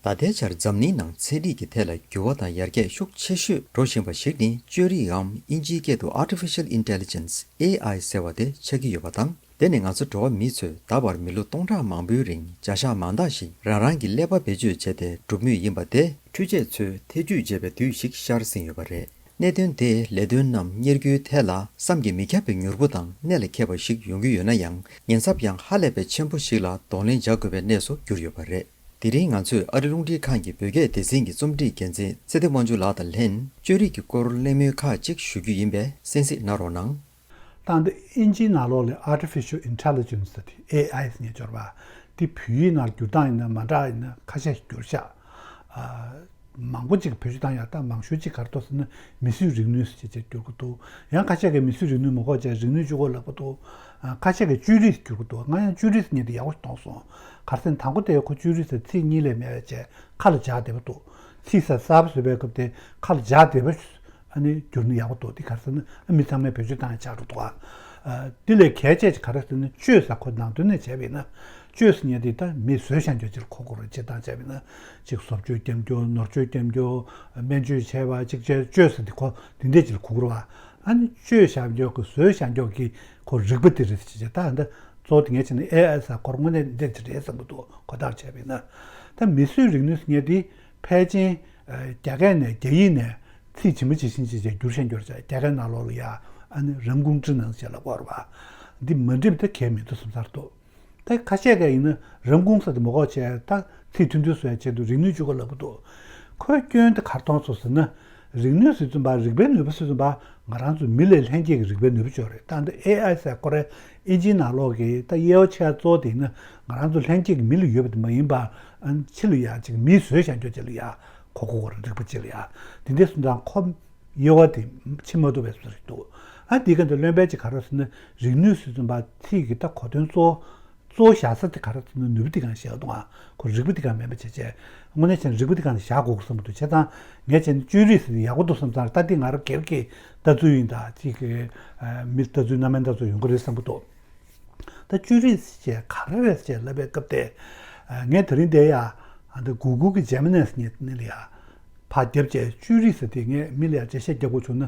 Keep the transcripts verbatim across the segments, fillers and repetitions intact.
ད་ལྟའི་ཆར་འཛམ་གླིང་ནང་ཚན་རིག་གི་ཐད་ལ་འགྱུར་བ་དང་ཡར་རྒྱས་ཤུགས་ཆེ་ཤོས་འགྲོ་བཞིན་པ་ཞིག་ནི་བཅོས་རིག་གམ་དབྱིན་ཇིའི་སྐད་དུ་Artificial Intelligence ཨེ་ཨའི་ཟེར་བ་དེ་ཆགས་ཀྱི་ཡོད་པ་དང་། དེ་ནི་ང་ཚོ་འགྲོ་བ་མི་ཚོས་ད་བར་མི་ལོ་སྟོང་ཕྲག་མང་པོའི་རིང་བྱ་གཞག་མང་དག་ཞིག་རང་རང་གི་ཀླད་པ་བེད་སྤྱོད་བྱས་ཏེ་སྒྲུབ་མུས་ཡིན་པ་དེ་འཕྲུལ་ཆས་ཚོས་ཐེ་ཇུས་བྱས་པའི་དུས་ཤིག་ཤར་ཟིན་ཡོད་པ་རེད། གནད་དོན་དེས་ལས་དོན་རྣམས་གཉེར་རྒྱུའི་ཐད་ལ་བསམ་གྱིས་མི་ཁྱབ་པའི་མྱུར་པོ་དང་གནད་ལ་འཁེལ་བ་ཞིག་ཡོང་གི་ཡོད་ན་ཡང་། ཉེན་ཚབས་ཀྱང་ཧ་ལས་པའི་ཆེན་པོ་ཞིག་ལ་གདོང་ལེན་བྱ་དགོས་པའི་གནས་སུ་གྱུར་ཡོད་པ་རེད། དེ་རིང་ང་ཚོས་ཨ་རི་རླུང་འཕྲིན་ཁང་གི་བོད་སྐད་སྡེ་ཚན་གྱི་རྩོམ་སྒྲིག་འགན་འཛིན་ཚེ་བརྟན་དབང་ཕྱུག་ལགས་དང་ལྷན་བཅོས་རིག་གི་སྐོར་གླེང་མོལ་ཁག་ཅིག་ཞུ་རྒྱུ་ཡིན་པས་གསན་གཟིགས་གནང་རོགས་གནང་། ད་ལྟ་ཨིན་ཇིའི་ནང་ལོགས་ལ་Artificial Intelligence ཟེར་དེ་ཨེ་ཨའི་ཟེར་མཁན་འབྱོར་བ་དེ་བོད་ཡིག་ནང་བསྒྱུར་སྟངས་ཡིན་ན་མ་འདྲ་ཡིན་ན་ཁ་ཤས་ཤིག་བསྒྱུར་ཤག་ཨ། མང་པོ་ཅིག་བེད་སྤྱོད་བཏང་ཡག་ད་མང་ཤོས་ཅིག་ག་རེ་འདུག་ཟེར་ན་མིས་བཟོས་རིག་ནུས་ཟེར་བྱས་བསྒྱུར་གི་འདུག་ཡང་ཁ་ཤས་ཀྱིས་མིས་བཟོས་རིག་ནུས་མ་གོ་བྱས་རིག་ནུས་གཅིག་པོ་ལབ་ཀྱི་འདུག་ཨ། ཁ་ཤས་ཀྱིས་བཅོས་རིག་བསྒྱུར་གི་འདུག་ང་ཡང་བཅོས་རིག་ཟེར་མཁན་དེ་ཡག་པོ་ཞིག་མཐོང་སོང་། ག་རེ་ཟེར་ན་དང་པོ་དེ་ཁོ་བཅོས་རིག་ཟེར་ཚིག་གཉིས་ལས་མེད་པ་བྱས་ཁ་ལ་འཇགས་བསྡད་པ་འདུག་ཚིག་གསར་གསར་པ་བཟོས་པའི་སྐབས་དེ་ཁ་ལ་འཇགས་བསྡད་པ། ཨ་ནི་བསྒྱུར་ན་ཡག་པོ་འདུག་དེ་ག་རེ་ཟེར་ན་ཨ་མི་ཚང་མས་བེད་སྤྱོད་བཏང་ཡག་ཆགས་འགྲོ་འདུག་ཨ། དེ་ལས་གལ་ཆེ་ཆེ་ག་རེ་ཟེར་ན་བཅོས་ཟེར་ཁོ་ནང་དོན་ནས་བྱས་པ་ཡིན་ན། བཅོས་ཟེར་མཁན་དེ་ད་མིས་བཟོས་བཞག་རྒྱུ་ཅིག་ལ་གོ་དགོས་རེད། སྤྱིར་བཏང་བྱས་པ་ཡིན་ན་ཅིག་བཟོ་བཅོས་བརྒྱབ་རྒྱུ་ནོར་བཅོས་བརྒྱབ་རྒྱུ་སྨན་བཅོས་བྱས་པ་ཅིག་བྱས་བཅོས་ཟེར་དེ་ཁོ་དེ་འདྲས་ཅིག་ལ་གོ་དགོས་རེད་བ། ཨ་ནི་བཅོས་བཞག་རྒྱུ་གི་བཟོས་བཞག་རྒྱུ་གི་ཁོ་རིག་པ་དེ་རེད་ཟེར་བྱས་ད་ད་གཙོ་བོ་དེ་ངས་བྱས་ན་ཨེ་ཨའི་ཟེར་ཁོ་དངོས་གནས་འདི་འདྲས་ཅིག་རེད་བསམ་གི་འདུག་གོ་བརྡ་བྱས་པ་ཡིན་ན། ད་མིས་བཟོས་རིག་ནུས་ཟེར་མཁན་དེ་ཕལ་ཆེར་རྒྱ་སྐད་ནས་རྒྱ་ཡིག་ནས། ཚིག་ཇི་མ་ཇི་བཞིན་ཅིག་བྱས་བསྒྱུར་བཞག་རྒྱུ་རེད། རྒྱ་སྐད་ནང་ལོགས་ལ་ཡ་ཨ་ནི་人工智能ཟེར་ལབ་ཀྱི་ཡོད་རེད་པ། འདི་མ་འགྲིག་པ་ད་གང་ཡང་མི་འདུག་བསམ་ས་རེད་འདུག་ད་ཁ་ཤས་ཀྱིས་ཡིན་ན་人工ཟེར་དེ་མ་གོ་བྱས་ད་ཚིག་ཐུང་ཐུང་བཟོ་ཡག་ཆེད་དུ་རིག་ནུས་གཅིག་པོ་ལབ་ཀྱི་འདུག་ཁོའི་སྐྱོན་དེ་ག་རེ་མཐོང་སོང་ཟེར་ན། རིག་ནུས་ཟེར་དུས་ཙམ་པ་རིག་པའི་ནུས་པ་ཟེར་དུས་ཙམ་པ་ང་རང་ཚོ་མི་ལས་ལྷན་སྐྱེས་ཀྱི་རིག་པའི་ནུས་པ་ཅིག་ཡོད་རེད། ད་འདི་ཨེ་ཨའི་ཟེར་ཁོ་རེ་ཨིན་ཇིའི་ནང་ལོགས་ཀྱི་ད་དབྱེ་བ་ཕྱེ་ཡག་གཙོ་བོ་དེ་ཡིན་ན་ང་རང་ཚོ་ལྷན་སྐྱེས་ཀྱི་མི་ལ་ཡོད་པ་དེ་མ་ཡིན་པ། ཨ་ནི་ཕྱི་ལ་ཡ་ཅིག་མིས་བཟོས་བཞག་རྒྱུ་ཅིག་ལ་ཡ། གོ་གོ་གོ་རེ་རིག་པ་ཅིག་ལ་ཡ། དེ་འདྲའི་སོང་ཙང་ཁོ་དབྱེ་བ་དེ་ཕྱེ་མ་ཐུབ་པའི་བཟོ་ཞིག་འདུག་ཨ་དེ་ག་འདི་རློན་པའི་ཅིག་ག་རེ་ཟེར་ན་རིག་ནུས་ཟེར་དུས་ཙམ་པ་ཚིག་གི་ད་གོ་དོན་གཙོ་བོ་གཙོ་བོ་བཞག་ས་དེ་ག་རེ་ཟེར་ན་ནུས་པ་དེ་གང་བཞག་འདུག་ཨ་ཁོ་རིག་པ་དེ་གང་མེད་པ་བྱས་བྱས་དངོས་གནས་བྱས་ན་རིག་པ་དེ་གང་བཞག་དགོས་ཀྱི་བསམ་གྱི་འདུག་བྱས་ཙང་ངས་བྱས་ན་བཅོས་རིག་ཟེར་དེ་ཡག་པོ་འདུག་བསམ་ཙང་ད་འདི་ང་རང་སྒེར་གྱི་ལྟ་ཚུལ་ཡིན། ད་ཅིག་གི་མི་ལྟ་ཚུལ་སྣ་མིན་ལྟ་ཚུལ་ཡོང་གི་རེད་བསམ་གྱི་འདུག་ད་བཅོས་རིག་ཟེར་བྱས་ག་རེ་རེད་ཟེར་ལབ་པའི་སྐབས་དེ། ཨ་ངས་དེ་རིང་འདིར་ཡ། ཨ་འདི་གུ་གུལ་གྱི་ཇེ་མི་ནའི་ཟེར་མཁན་དེ་ལ་ཡ། ཕར་བརྒྱབ་བྱས་བཅོས་རིག་ཟེར་དེ་ངས་མི་ལ་ཡ་འགྲེལ་བཤད་རྒྱག་དགོས་བྱུང་ན།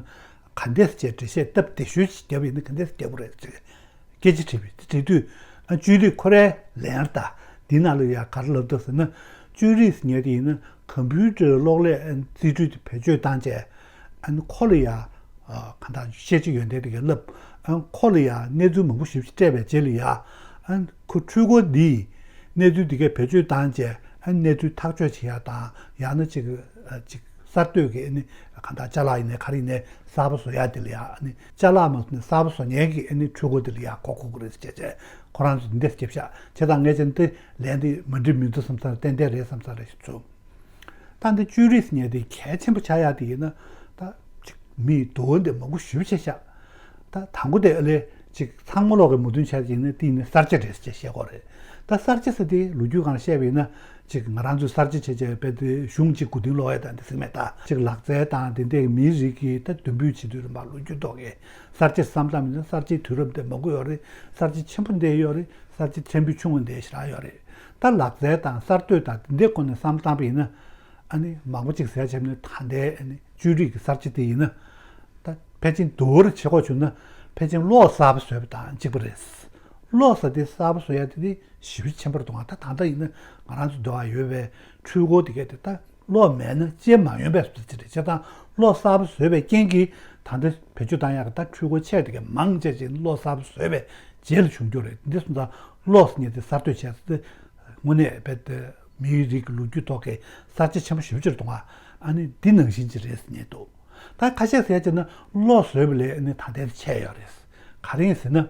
ག་འདྲས་ཟེར་བྱས་འགྲེལ་བཤད་སྟབས་བདེ་ཤོས་ཤིག་བརྒྱབ་ཡིན་ན་ག་འདྲས་ཟེར་རྒྱག་དགོས་རེད་ཟེར། སྐད་ཆ་དྲིས་པས་དེ་དྲིས་དུས། ཨ་བཅོས་རིག་ཁོ་རའི་ལན་ཡང་ད། འདི་ནང་ལ་ཡ་ག་རེ་ལབ་འདུག་ཟེར་ན། བཅོས་རིག་ཟེར་མཁན་དེ་ཡིན་ན་ཀམ་པུ་ཊར་གློག་ཀླད་རྩིས་སྤྲོད་དེ་བེད་སྤྱོད་བཏང་བྱས། ཨ་ནི་ཁོ་ལ་ཡ། ཨ་གང་ལྟར་ཤེས་བྱ་ཡོན་ཏན་དེ་གས་བསླབ། ཨ་ཁོ་ལ་ཡ་གནས་ཚུལ་མང་པོ་ཞིག་སྤྲད་པའི་རྗེས་ལ་ཡ། ཨ་ཁོ་འཕྲུལ་འཁོར་འདིས་གནས་ཚུལ་དེ་གས་བེད་སྤྱོད་བཏང་བྱས་ཨ་གནས་ཚུལ་ཐག་གཅོད་བྱེད་ཡ་དང་ཡང་ན་ཅིག་ཨ་ཅིག་གསར་གཏོད་ཀྱི་ཨ་ནི་གང་ལྟར་ཅ་ལག་ཡིན་ནའི་ག་རེ་ཡིན་ནའི་གསར་པ་བཟོ་ཡ་དེ་ལ་ཡ་ཨ་ནི་ཅ་ལག་མ་བཟོ་ནའི་གསར་པ་བཟོ་མཁན་གྱི་ཨ་ནི་འཕྲུལ་འཁོར་དེ་ལ་ཡ་གོ་དགོས་ཀྱི་རེད་ཟེར་བྱས་ཁོ་རང་ཚོ་འདི་འདྲ་བྱས་བཞག་བྱས་ཙང་ངས་བྱས་ན་དེ་ལན་དེ་མ་འགྲིག་མི་འདུག་བསམ་ས་ཏན་ཏན་རེད་བསམ་ས་རེད་ཞུ། ད་འདི་བཅོས་རིག་ཟེར་མཁན་དེ་གལ་ཆེན་པོ་ཆགས་ཡག་དེ་ཡིན་ན་ད་ཅིག་མིས་འདུག་འདི་མང་པོ་ཞེ་པོ་བྱས་ཤག་ད་དང་པོ་དེ་ཨ་ལས་ཅིག་ཚང་མ་ལོག་གི་མོས་མཐུན་བྱས་ཡིན་ན་དེ་ཡིན་ན་གསར་བརྗེ་རེད་ཅེས་བཤད་དགོས་རེད། ད་གསར་བརྗེ་ཟེར་དེ་ལོ་རྒྱུས་སྒང་བཤད་པ་ཡིན་ན་ཅིག་ང་རང་ཚོས་གསར་བརྗེ་བྱས་བྱས་རྦད་དེ་གཞུང་གཅིག་མགོ་རྟིང་སློག་ཡ་དང་དེ་ཟེར་མེད། ད་ཅིག་ལག་རྩལ་དང་དེ་འདྲའི་མིའི་རིགས་ཀྱིས་ད་འདུན་སྤོས་བྱེད་དུས་རིམ་པ་ལོ་རྒྱུས་ཐོག་གི་གསར་བརྗེ་བསམ་བློ་ཡིན་ན་གསར་བརྗེའི་དུས་རབས་འདི་མང་པོ་ཡོད་རེད། གསར་བརྗེ་ཆེན་པོ་འདི་ཡོད་རེད། གསར་བརྗེ་ཕྲན་བུ་ཆུང་བ་འདི་ཞེ་དྲག་ཡོད་རེད། ད་ལག་རྩལ་དང་གསར་གཏོད་དང་དེ་འདྲའི་སྐོར་ནས་བསམ་བློ་བཏང་པ་ཡིན་ན། ཨ་ནི་མང་པོ་ཅིག་ཟེར་བྱས་ནས་ད་ལྟའི་ཨ་ནི་བཅོས་རིག་གི་གསར་བརྗེ་དེ་ཡིན་ན། ད་ཕལ་ཆེར་འདུག་རེ་བྱེད་དགོས་བྱུང་ན་ཕལ་ཆེར་གློག་གསར་པ་བཟོས་པ་དང་གཅིག་པ་རེད། གློག་ཟེར་དེ་གསར་པ་བཟོ་ཡ་དེ་དེ་ཞེ་པོ་ཆེན་པོ་རེད་འདུག་ད་ད་ལྟ་ཡིན་ན་ང་རང་ཚོ་འདི་བ་ཡོད་པའི་འཕྲུལ་འཁོར་དེ་གས་དེ་ད། གློག་མེད་ན་སྐྱེ་མ་ཡོང་བའི་བཟོ་ཅིག་རེད། བྱས་ཙང་གློག་གསར་པ་བཟོས་པའི་རྐྱེན་གྱིས་ད་ལྟ་བེད་སྤྱོད་བཏང་ཡག་གི་ད་འཕྲུལ་འཁོར་ཆེ་དེ་གའི་མང་ཆེ་ཅིག་གློག་གསར་པ་བཟོས་པའི་རྗེས་ལ་བྱུང་རྒྱུ་རེད། འདི་སོང་ཙང་གློག་ཟེར་མཁན་དེ་གསར་གཏོད་བྱས་ཚེ་དངོས་གནས་རྦད་དེ་མིའི་རིགས་ཀྱི་ལོ་རྒྱུས་ཐོག་གི་གསར་བརྗེ་ཆེན་པོ་ཞེ་པོ་ཅིག་རེད་འདུག་ཨ་ནི་འདི་ནང་བཞིན་ཅིག་རེད་ཟེར་མཁན་འདུག་ད་ཁ་ཤས་ཟེར་ཡ་ཅིག་ན་གློག་བཟོས་པ་ལས་ཨ་ནི་ད་ལྟའི་ཆེ་ཡོད་རེད། ག་རེ་ཡིན་ཟེར་ན་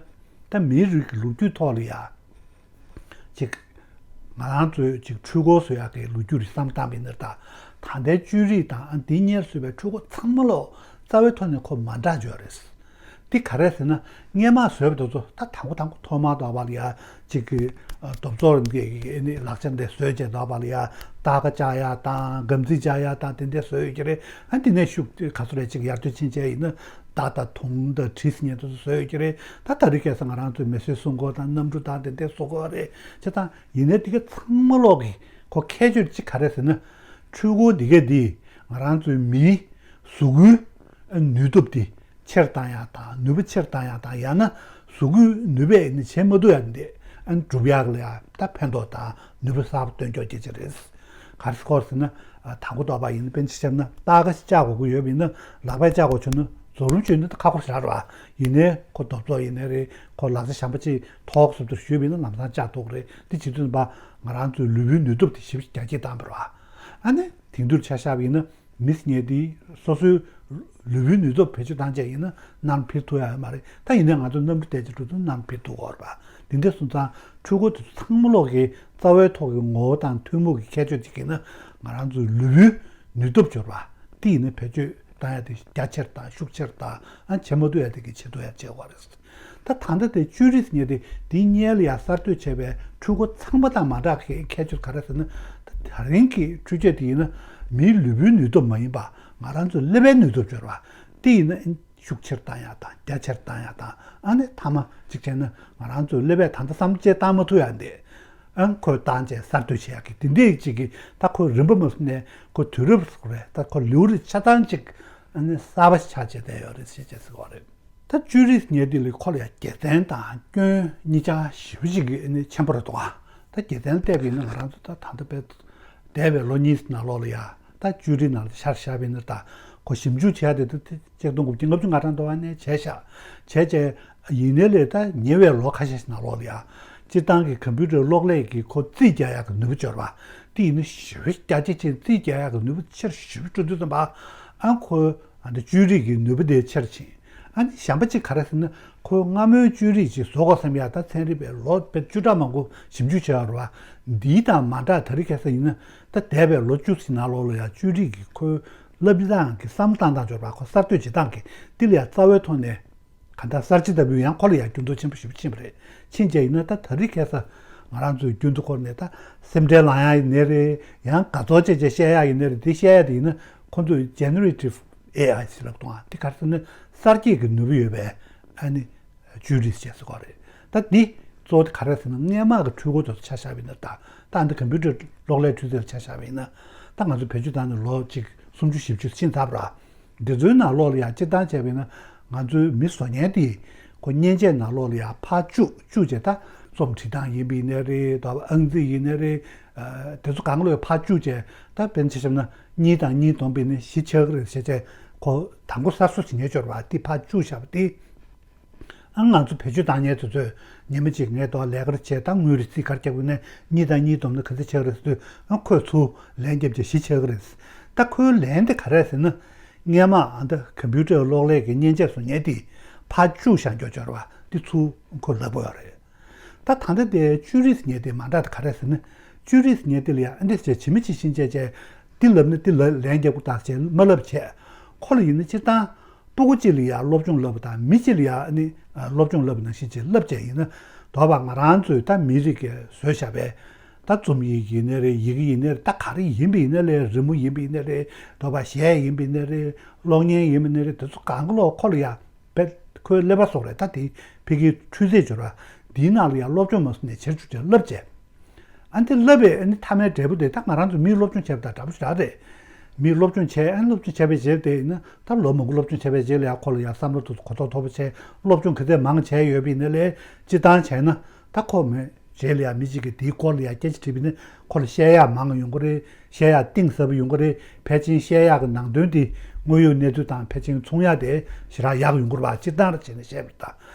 ད་མིའི་རིགས་ཀྱི་ལོ་རྒྱུས་ཐོག་ལ་ཡ། ཅིག་ང་རང་ཚོས་ཅིག་འཕྲུལ་འཁོར་བཟོ་ཡག་གི་ལོ་རྒྱུས་རིགས་བསམ་བཏང་བ་ཡིན་ན་ད། ད་ལྟའི་བཅོས་རིག་དང་འདི་སྔོན་བཟོས་པའི་འཕྲུལ་འཁོར་ཚང་མ་ལོག་རྩ་བའི་ཐོག་ནས་ཁོ་མ་འདྲ་འཇོག་རེད། འདི་ག་རེ་ཟེར་ན་སྔོན་མ་བཟོས་པ་དེ་ཚོ་ད་དང་པོ་དང་པོ་ཐོག་མར་འདྲ་བ་ལ་ཡ་ཅིག་གི་རྡོ་བཟོ་འདི་ནི་ལག་ཆ་འདི་བཟོས་བྱས་འདྲ་བ་ལ་ཡ་སྟར་ཁ་བཅག་ཡ་དང་སྒམ་རྩིས་བཅག་ཡ་དང་དེ་འདྲ་བཟོས་ཡོད་ཀྱི་རེད། ཨ་འདི་ནས་ཤུགས་ག་ཚོད་རེད་ཅིག་ཡར་ཐོན་ཕྱིན་བྱས་ཡིན་ན་མདའ་དང་དུང་དང་གྲི་ཟེར་མཁན་དེ་ཚོ་བཟོས་ཡོད་ཀྱི་རེད། ད་ད་རེས་ཁ་སང་ང་རང་ཚོའི་མེ་གསོད་སྲུང་འཁོར་དང་གནམ་གྲུ་དང་དེ་འདྲ་བཟོ་གི་ཡོད་རེད། བྱས་ཙང་། ཡིན་ནའི་དེ་ག་ཚང་མ་ལོག་གི་ ཁོ་ཁྱད་ཆོས་གཅིག་ག་རེ་ཟེར་ན། འཕྲུལ་འཁོར་འདི་གས་འདི་ང་རང་ཚོའི་མིའི་གཟུགས་པོའི་ནུས་སྟོབས་འདི་ཆེར་བཏང་ཡག་དང་ནུས་པ་ཆེར་བཏང་ཡག་དང་ཡང་ན་གཟུགས་པོའི་ནུས་པས་ནི་བྱེད་མ་ཐུབ་ཡག་འདི་སྒྲུབ་ཡག་ལ་ཡང་ད་ཕན་ཐོགས་དང་ནུས་པ་གསར་པ་སྟོན་ཆོག་སྐད་ཆ་རེད། ག་རེ་སྐོར་ཟེར་ན། དང་པོ་ལྟོ་བ་ཡིན་ན་དཔེར་ན་ཆ་བཞག་ན་རྟ་ཁ་ཤས་བཅག་དགོས་ཀྱི་ཡོད་པ་ཡིན་ན་ལག་པས་བཅག་དགོས་བྱུང་ན་རྫོགས་རིམ་བྱུང་ན་ཁག་པོ་ཞེ་དྲག་རེད་བ། ཡིན་ནའི་ཁོ་རྡོབ་ཙོག་ཡིན་ནའི་རེད། ཁོ་ལག་ཆ་གཞན་པ་ཅིག་ཐོག་སོབ་ཏུ་ཞུས་པ་ཡིན་ན་ལམ་སང་བཅག་ཐུབ་ཀྱི་རེད། དེ་བྱེད་དུས་ཙམ་པ་ང་རང་ཚོའི་ལུས་པོའི་ནུས་སྟོབས་དེ་ཞེ་པོ་རྒྱ་སྐྱེད་བཏང་བ་རེད་བ། ཨ་ནི་དེང་དུས་ཆ་བཞག་པ་ཡིན་ན་མི་ཟེར་མཁན་དེ་སོ་སོའི་ལུས་པོའི་ནུས་སྟོབས་བེད་སྤྱོད་བཏང་བྱས་ཡིན་ན་ནམ་འཕེལ་ཐུབ་ཡ་ཡོད་མ་རེད། ད་ཡིན་ནའི་ང་ཚོ་གནམ་གྲུ་བསྡད་ཀྱི་འགྲོ་དུས་ནམ་འཕེལ་ཐུབ་ཀྱི་ཡོད་རེད་བ། དེ་འདྲ་སོང་ཙང་འཕྲུལ་འཁོར་དེ་ཚོ་ཚང་མ་ལོག་གི་རྩ་བའི་ཐོག་གི་ངོ་བོ་དང་ཐུན་མོང་གི་ཁྱད་ཆོས་གཅིག་ཡིན་ན་ང་རང་ཚོའི་ལུས་པོའི་ནུས་སྟོབས་སྦྱོར་བ་དེ་ཡིན་ན་བེད་སྤྱོད་བཏང་ཡ་དེ་རྒྱ་ཆེར་དང་ཤུགས་ཆེར་དང་ཨ་བྱེད་མ་ཐུབ་ཡ་དེ་གི་བྱེད་ཐུབ་ཡ་བྱེད་དགོས་རེད། ད་ད་ལྟ་དེ་བཅོས་རིག་ཟེར་མཁན་དེ་དེའི་སྔོན་ལ་ཡ་གསར་གཏོད་བྱས་པའི་འཕྲུལ་འཁོར་ཚང་མ་དང་མ་འདྲ་བའི་ཁྱད་ཆོས་ག་རེ་ཟེར་ན། ད་དེ་རིང་གི་འཕྲུལ་ཆས་དེ་ཡིན་ན་མིའི་ལུས་པོའི་ནུས་སྟོབས་མ་ཡིན་པ་ང་རང་ཚོའི་ཀླད་པའི་ནུས་སྟོབས་སྦྱོར་བ་དེ་ཡིན་ན། ཤུགས་ཆེར་བཏང་ཡག་དང་རྒྱ་ཆེར་བཏང་ཡག་དང་ཨ་ནི་མཐའ་མ་གཅིག་བྱས་ན་ང་རང་ཚོའི་ཀླད་པས་ད་ལྟ་བསམ་བློ་ཅིག་བཏང་མ་ཐུབ་ཡག་འདི་ཨ་ཁོས་བཏང་བྱས་གསར་གཏོད་བྱེད་ཡག་གི་དེ་འདྲའི་ཅིག་གི་ད་ཁོ་རིམ་པ་མ་སོང་ནས་ཁོ་དུས་རབས་སོགས་རེད། ད་ཁོ་ལེའུ་རེ་ཆ་ཚང་ཅིག་ཨ་ནི་གསར་པ་ཞིག་ཆགས་བྱས་བསྡད་ཡོད་རེད་ཅེས་བྱས་ཟེར་བ་རེད། ད་བཅོས་རིག་ཟེར་མཁན་འདི་ལ་ཁོ་ལ་ཡང་དགེ་མཚན་དང་སྐྱོན་གཉིས་ཆ་ཞེ་པོ་ཅིག་གི་ཨ་ནི་ཆེན་པོ་རེད་འདུག་ཨ། ད་དགེ་མཚན་བལྟས་པ་ཡིན་ན་ང་རང་ཚོ་ད་ད་ལྟ་བས་འདས་པའི་ལོ་གཉིས་ནང་ལོགས་ལ་ཡ། ད་བཅོས་རིག་ནང་ལ་ཤར་བཞག་པ་ཡིན་ན་ད་ཁོ་ཞིབ་འཇུག་བྱས་ཏེ་ད་ཆིག་སྟོང་དགུ་བརྒྱ་ལྔ་བཅུ་ང་གྲངས་དུ་བ་ནས་བྱས་ཤག་བྱས་རྗེས་ཡིན་ནའི་ལས་ད་ཉེ་བའི་ལོ་ཁ་ཤས་ཤིག་ནང་ལོགས་ལ་ཡ། སྤྱིར་བཏང་གི་ཀམ་པུ་ཊར་གློག་ཀླད་ཀྱིས་ཁོ་རྩིས་རྒྱག་ཡག་གི་ནུས་པ་སྦྱོར་བ་དེ་ཡིན་ན་ཞེ་པོ་རྒྱ་ཆེ་ཆེ་རྩིས་རྒྱག་ཡག་གི་ནུས་པ་ཆེར་ཞེ་པོ་འགྲོ་དུས་ཙམ་པ་ཨ་ཁོ་ཨ་འདི་བཅོས་རིག་གི་ནུས་པ་དེ་ཆེར་ཕྱིན། ཨ་ནི་གཞན་པ་གཅིག་ག་རེ་ཟེར་ན་ཁོས་སྔ་མོའི་བཅོས་རིག་ཅིག་བཟོ་དགོས་བསམ་ཡག་ད་ཚན་རིག་པས་ལོ་བཅུ་ཕྲག་མང་པོ་ཞིབ་འཇུག་བྱས་པ་རེད་བ། འདིའི་དང་མ་འདྲ་ད་རེས་ཁ་སང་ཡིན་ན་ད་འདས་པའི་ལོ་བཅུ་ཞིག་ནང་ལོགས་ལ་ཡང་བཅོས་རིག་གི་ཁོའི་བསླབ་བྱ་དང་གི་བསམ་བློ་བཏང་སྟངས་སྦྱོར་བ་ཁོ་གསར་གཏོད་བྱེད་སྟངས་ཀྱི་འདི་ལ་ཡང་རྩ་བའི་ཐོག་ནས་གང་ལྟར་གསར་བརྗེ་ལྟ་བུའི་ཡང་ཁོ་ལ་ཡང་འགྱུར་ལྡོག་ཆེན་པོ་ཞེ་པོ་ཕྱིན་པ་རེད། ཕྱིན་བྱས་ཡིན་ན་ད་ད་རེས་ཁ་སང་ང་རང་ཚོའི་རྒྱུན་དུ་སྐོར་ནས་ད་སེམས་ཁྲལ་ལངས་ཡག་ཡིན་ནའི་རེད། ཡང་དགའ་ཚོར་བྱས་བྱས་བཤད་ཡག་ཡིན་ནའི་རེད། དེ་བཤད་ཡག་དེ་ཡིན་ན་ཁོ་ཚོས་Generative ཨེ་ཨའི་ཞེས་ལབ་དང་དེ་ག་རེ་ཟེར་ན་གསར་བརྗེ་གི་ནུས་པ་ཡོད་པའི་ཨ་ནི་བཅོས་རིག་ཅེས་ཟེར་གོ་རེད། ད་འདི་གཙོ་བོ་དེ་ག་རེ་ཟེར་ན་སྔས་མ་གི་འཕྲུལ་འཁོར་དེ་ཚོ་ཆ་བཞག་པ་ཡིན་ན་ད་ད་འདི་ཀམ་པུ་ཊར་གློག་ཀླད་འཕྲུལ་ཆས་ལ་ཆ་བཞག་པ་ཡིན་ན་ད་ང་ཚོ་བེད་སྤྱོད་བཏང་ནས་ལོ་གཅིག་སུམ་ཅུ་བཞི་བཅུ་ཕྱིན་ཚར་བ་ར། འདི་ཚོའི་ནང་ལོགས་ལ་ཡང་སྤྱིར་བཏང་བྱས་པ་ཡིན་ན་ང་ཚོའི་མི་བཟོ་མཁན་དེ་ཁོ་མཉེན་ཆས་ནང་ལོགས་ལ་ཡང་ཕར་བཅུག་བཅུག་བྱས་ད་རྩོམ་བྲིས་སྟངས་ཡིན་པ་ཡིན་ནའི་རེད། ད་ཨང་རྩིས་ཡིན་ནའི་རེད། དེ་ཚོ་གང་ལོས་ཕར་བཅུག་བྱས་ད་དཔེར་ན་ཆ་བཞག་ན་གཉིས་དང་གཉིས་བསྡོམས་པ་ཡིན་ན་བཞི་ཆགས་ཀྱི་རེད་ཟེར་བྱས་ཁོ་དང་པོ་གསར་བཟོ་བྱེད་མཁན་སྦྱོར་བ་དེ་ཕར་བཅུག་བཞག་པ་དེ། ཨ་ང་ཚོ་བེད་སྤྱོད་བཏང་མཁན་དེ་ཚོས་ཉི་མ་གཅིག་ངས་དོ་ལས་ཀར་བྱས་ད་དངུལ་རེ་རྩིས་ཁར་བརྒྱབ་ནས་གཉིས་དང་གཉིས་བསྡོམས་ན་ག་ཚོད་ཆགས་རེད་ཟེར་དུས་ཨ་ཁོས་ཚུར་ལན་བརྒྱབ་བྱས་བཞི་ཆགས་རེད། ད་ཁོའི་ལན་དེ་ག་རེ་ཟེར་ན་སྔས་མ་ཨ་ད་ཀམ་པུ་ཊར་གློག་ཀླད་ཀྱི་མཉེན་ཆས་བཟོ་མཁན་དེ་ཕར་བཅུག་བཞག་རྒྱུ་སྦྱོར་བ་དེ་ཚུར་ཁོས་ལབ་དགོས་ཡོད་རེད། ད་ད་ལྟ་དེ་བཅོས་རིག་ཟེར་མཁན་དེ་མ་འདྲ་དེ་ག་རེ་ཟེར་ན་བཅོས་རིག་ཟེར་མཁན་དེ་ལ་ཡང་ཨ་འདི་བྱས་ཇི་མ་ཇི་བཞིན་བྱས་བྱས་འདི་ལབ་ན་འདི་ལ་ལན་རྒྱབ་དགོས་ད་བྱས་མ་ལབ་བྱས་ཁོ་ལ་ཡིན་ན་སྤྱིར་བཏང་སྤུ་གུ་གཅིག་ལ་ཡང་སློབ་སྦྱོང་བསླབ་པ་དང་མི་གཅིག་ལ་ཡང་ཨ་ནི་སློབ་སྦྱོང་བསླབ་པ་ནང་བཞིན་ཅིག་བསླབ་བྱས་ཡིན་ན་དོགས་པ་ང་རང་ཚོའི་ད་མི་རིགས་ཀྱི་བཟོས་བཞག་པའི་ད་རྩོམ་ཡིག་ཡིན་ནའི་རེད། ཡི་གེ་ཡིན་ནའི་རེད། ད་ག་རེ་ཡིན་པ་ཡིན་ནའི་རེད། རི་མོ་ཡིན་པ་ཡིན་ནའི་རེད། དོགས་པ་གཞས་ཡིན་པ་ཡིན་ནའི་རེད། གློག་བརྙན་ཡིན་པ་ཡིན་ནའི་རེད། དེ་ཚོ་གང་ག་ལོག་ཁོ་ལ་ཡང་བེད་ཁོའི་ཀླད་པ་སོགས་རེད། ད་དེ་ཕ་གིའི་འཕྲུལ་རྩལ་སྦྱོར་བ་འདིའི་ནང་ལ་ཡང་སློབ་སྦྱོང་མ་སོང་ནས་བྱེད་ཆོག་ཅེས་བསླབ་བྱས། ཨ་ནི་དེ་བསླབ་པའི་ཨ་ནི་མཐའ་མའི་འབྲས་བུ་དེ་ད་ང་རང་ཚོ་མིའི་སློབ་སྦྱོང་བྱས་པ་དང་འདྲ་པོ་ཞིག་རེད། མིའི་སློབ་སྦྱོང་བྱས་ཨ་ནི་སློབ་སྦྱོང་བྱས་པའི་རྗེས་དེ་ཡིན་ན་ད་ལོ་མང་པོ་སློབ་སྦྱོང་བྱས་པའི་རྗེས་ལ་ཡང་ཁོ་ལ་ཡང་བསམ་བློ་དེ་གོ་རྟོགས་མཐོ་པོ་བྱས་སློབ་སྦྱོང་ག་ཚད་མང་བྱས་ཡོད་པ་ཡིན་ན་ལས་སྤྱིར་བཏང་བྱས་ན་ད་ཁོ་མོས་རྗེས་ལ་ཡང་མི་གཅིག་གིས་དེའི་སྐོར་ལ་ཡང་སྐད་ཆ་དྲིས་པ་ཡིན་ན་ཁོ་ལ་བཤད་ཡག་མང་ཡོང་གི་རེད། བཤད་ཡག་གཏིང་ཟབ་ཡོང་གི་རེད། ཕལ་ཆེར་བཤད་ཡག་གི་ནང་དོན་དེ་དངོས་ཡོད་གནས་ཚུལ་དང་ཕལ་ཆེར་མཚུངས་ཡག་དེ་ཞེ་དྲག་ཡག་ཡོང་གི་རེད་བ། སྤྱིར་བཏང་ར་བྱས་ནས་བཤད་པ་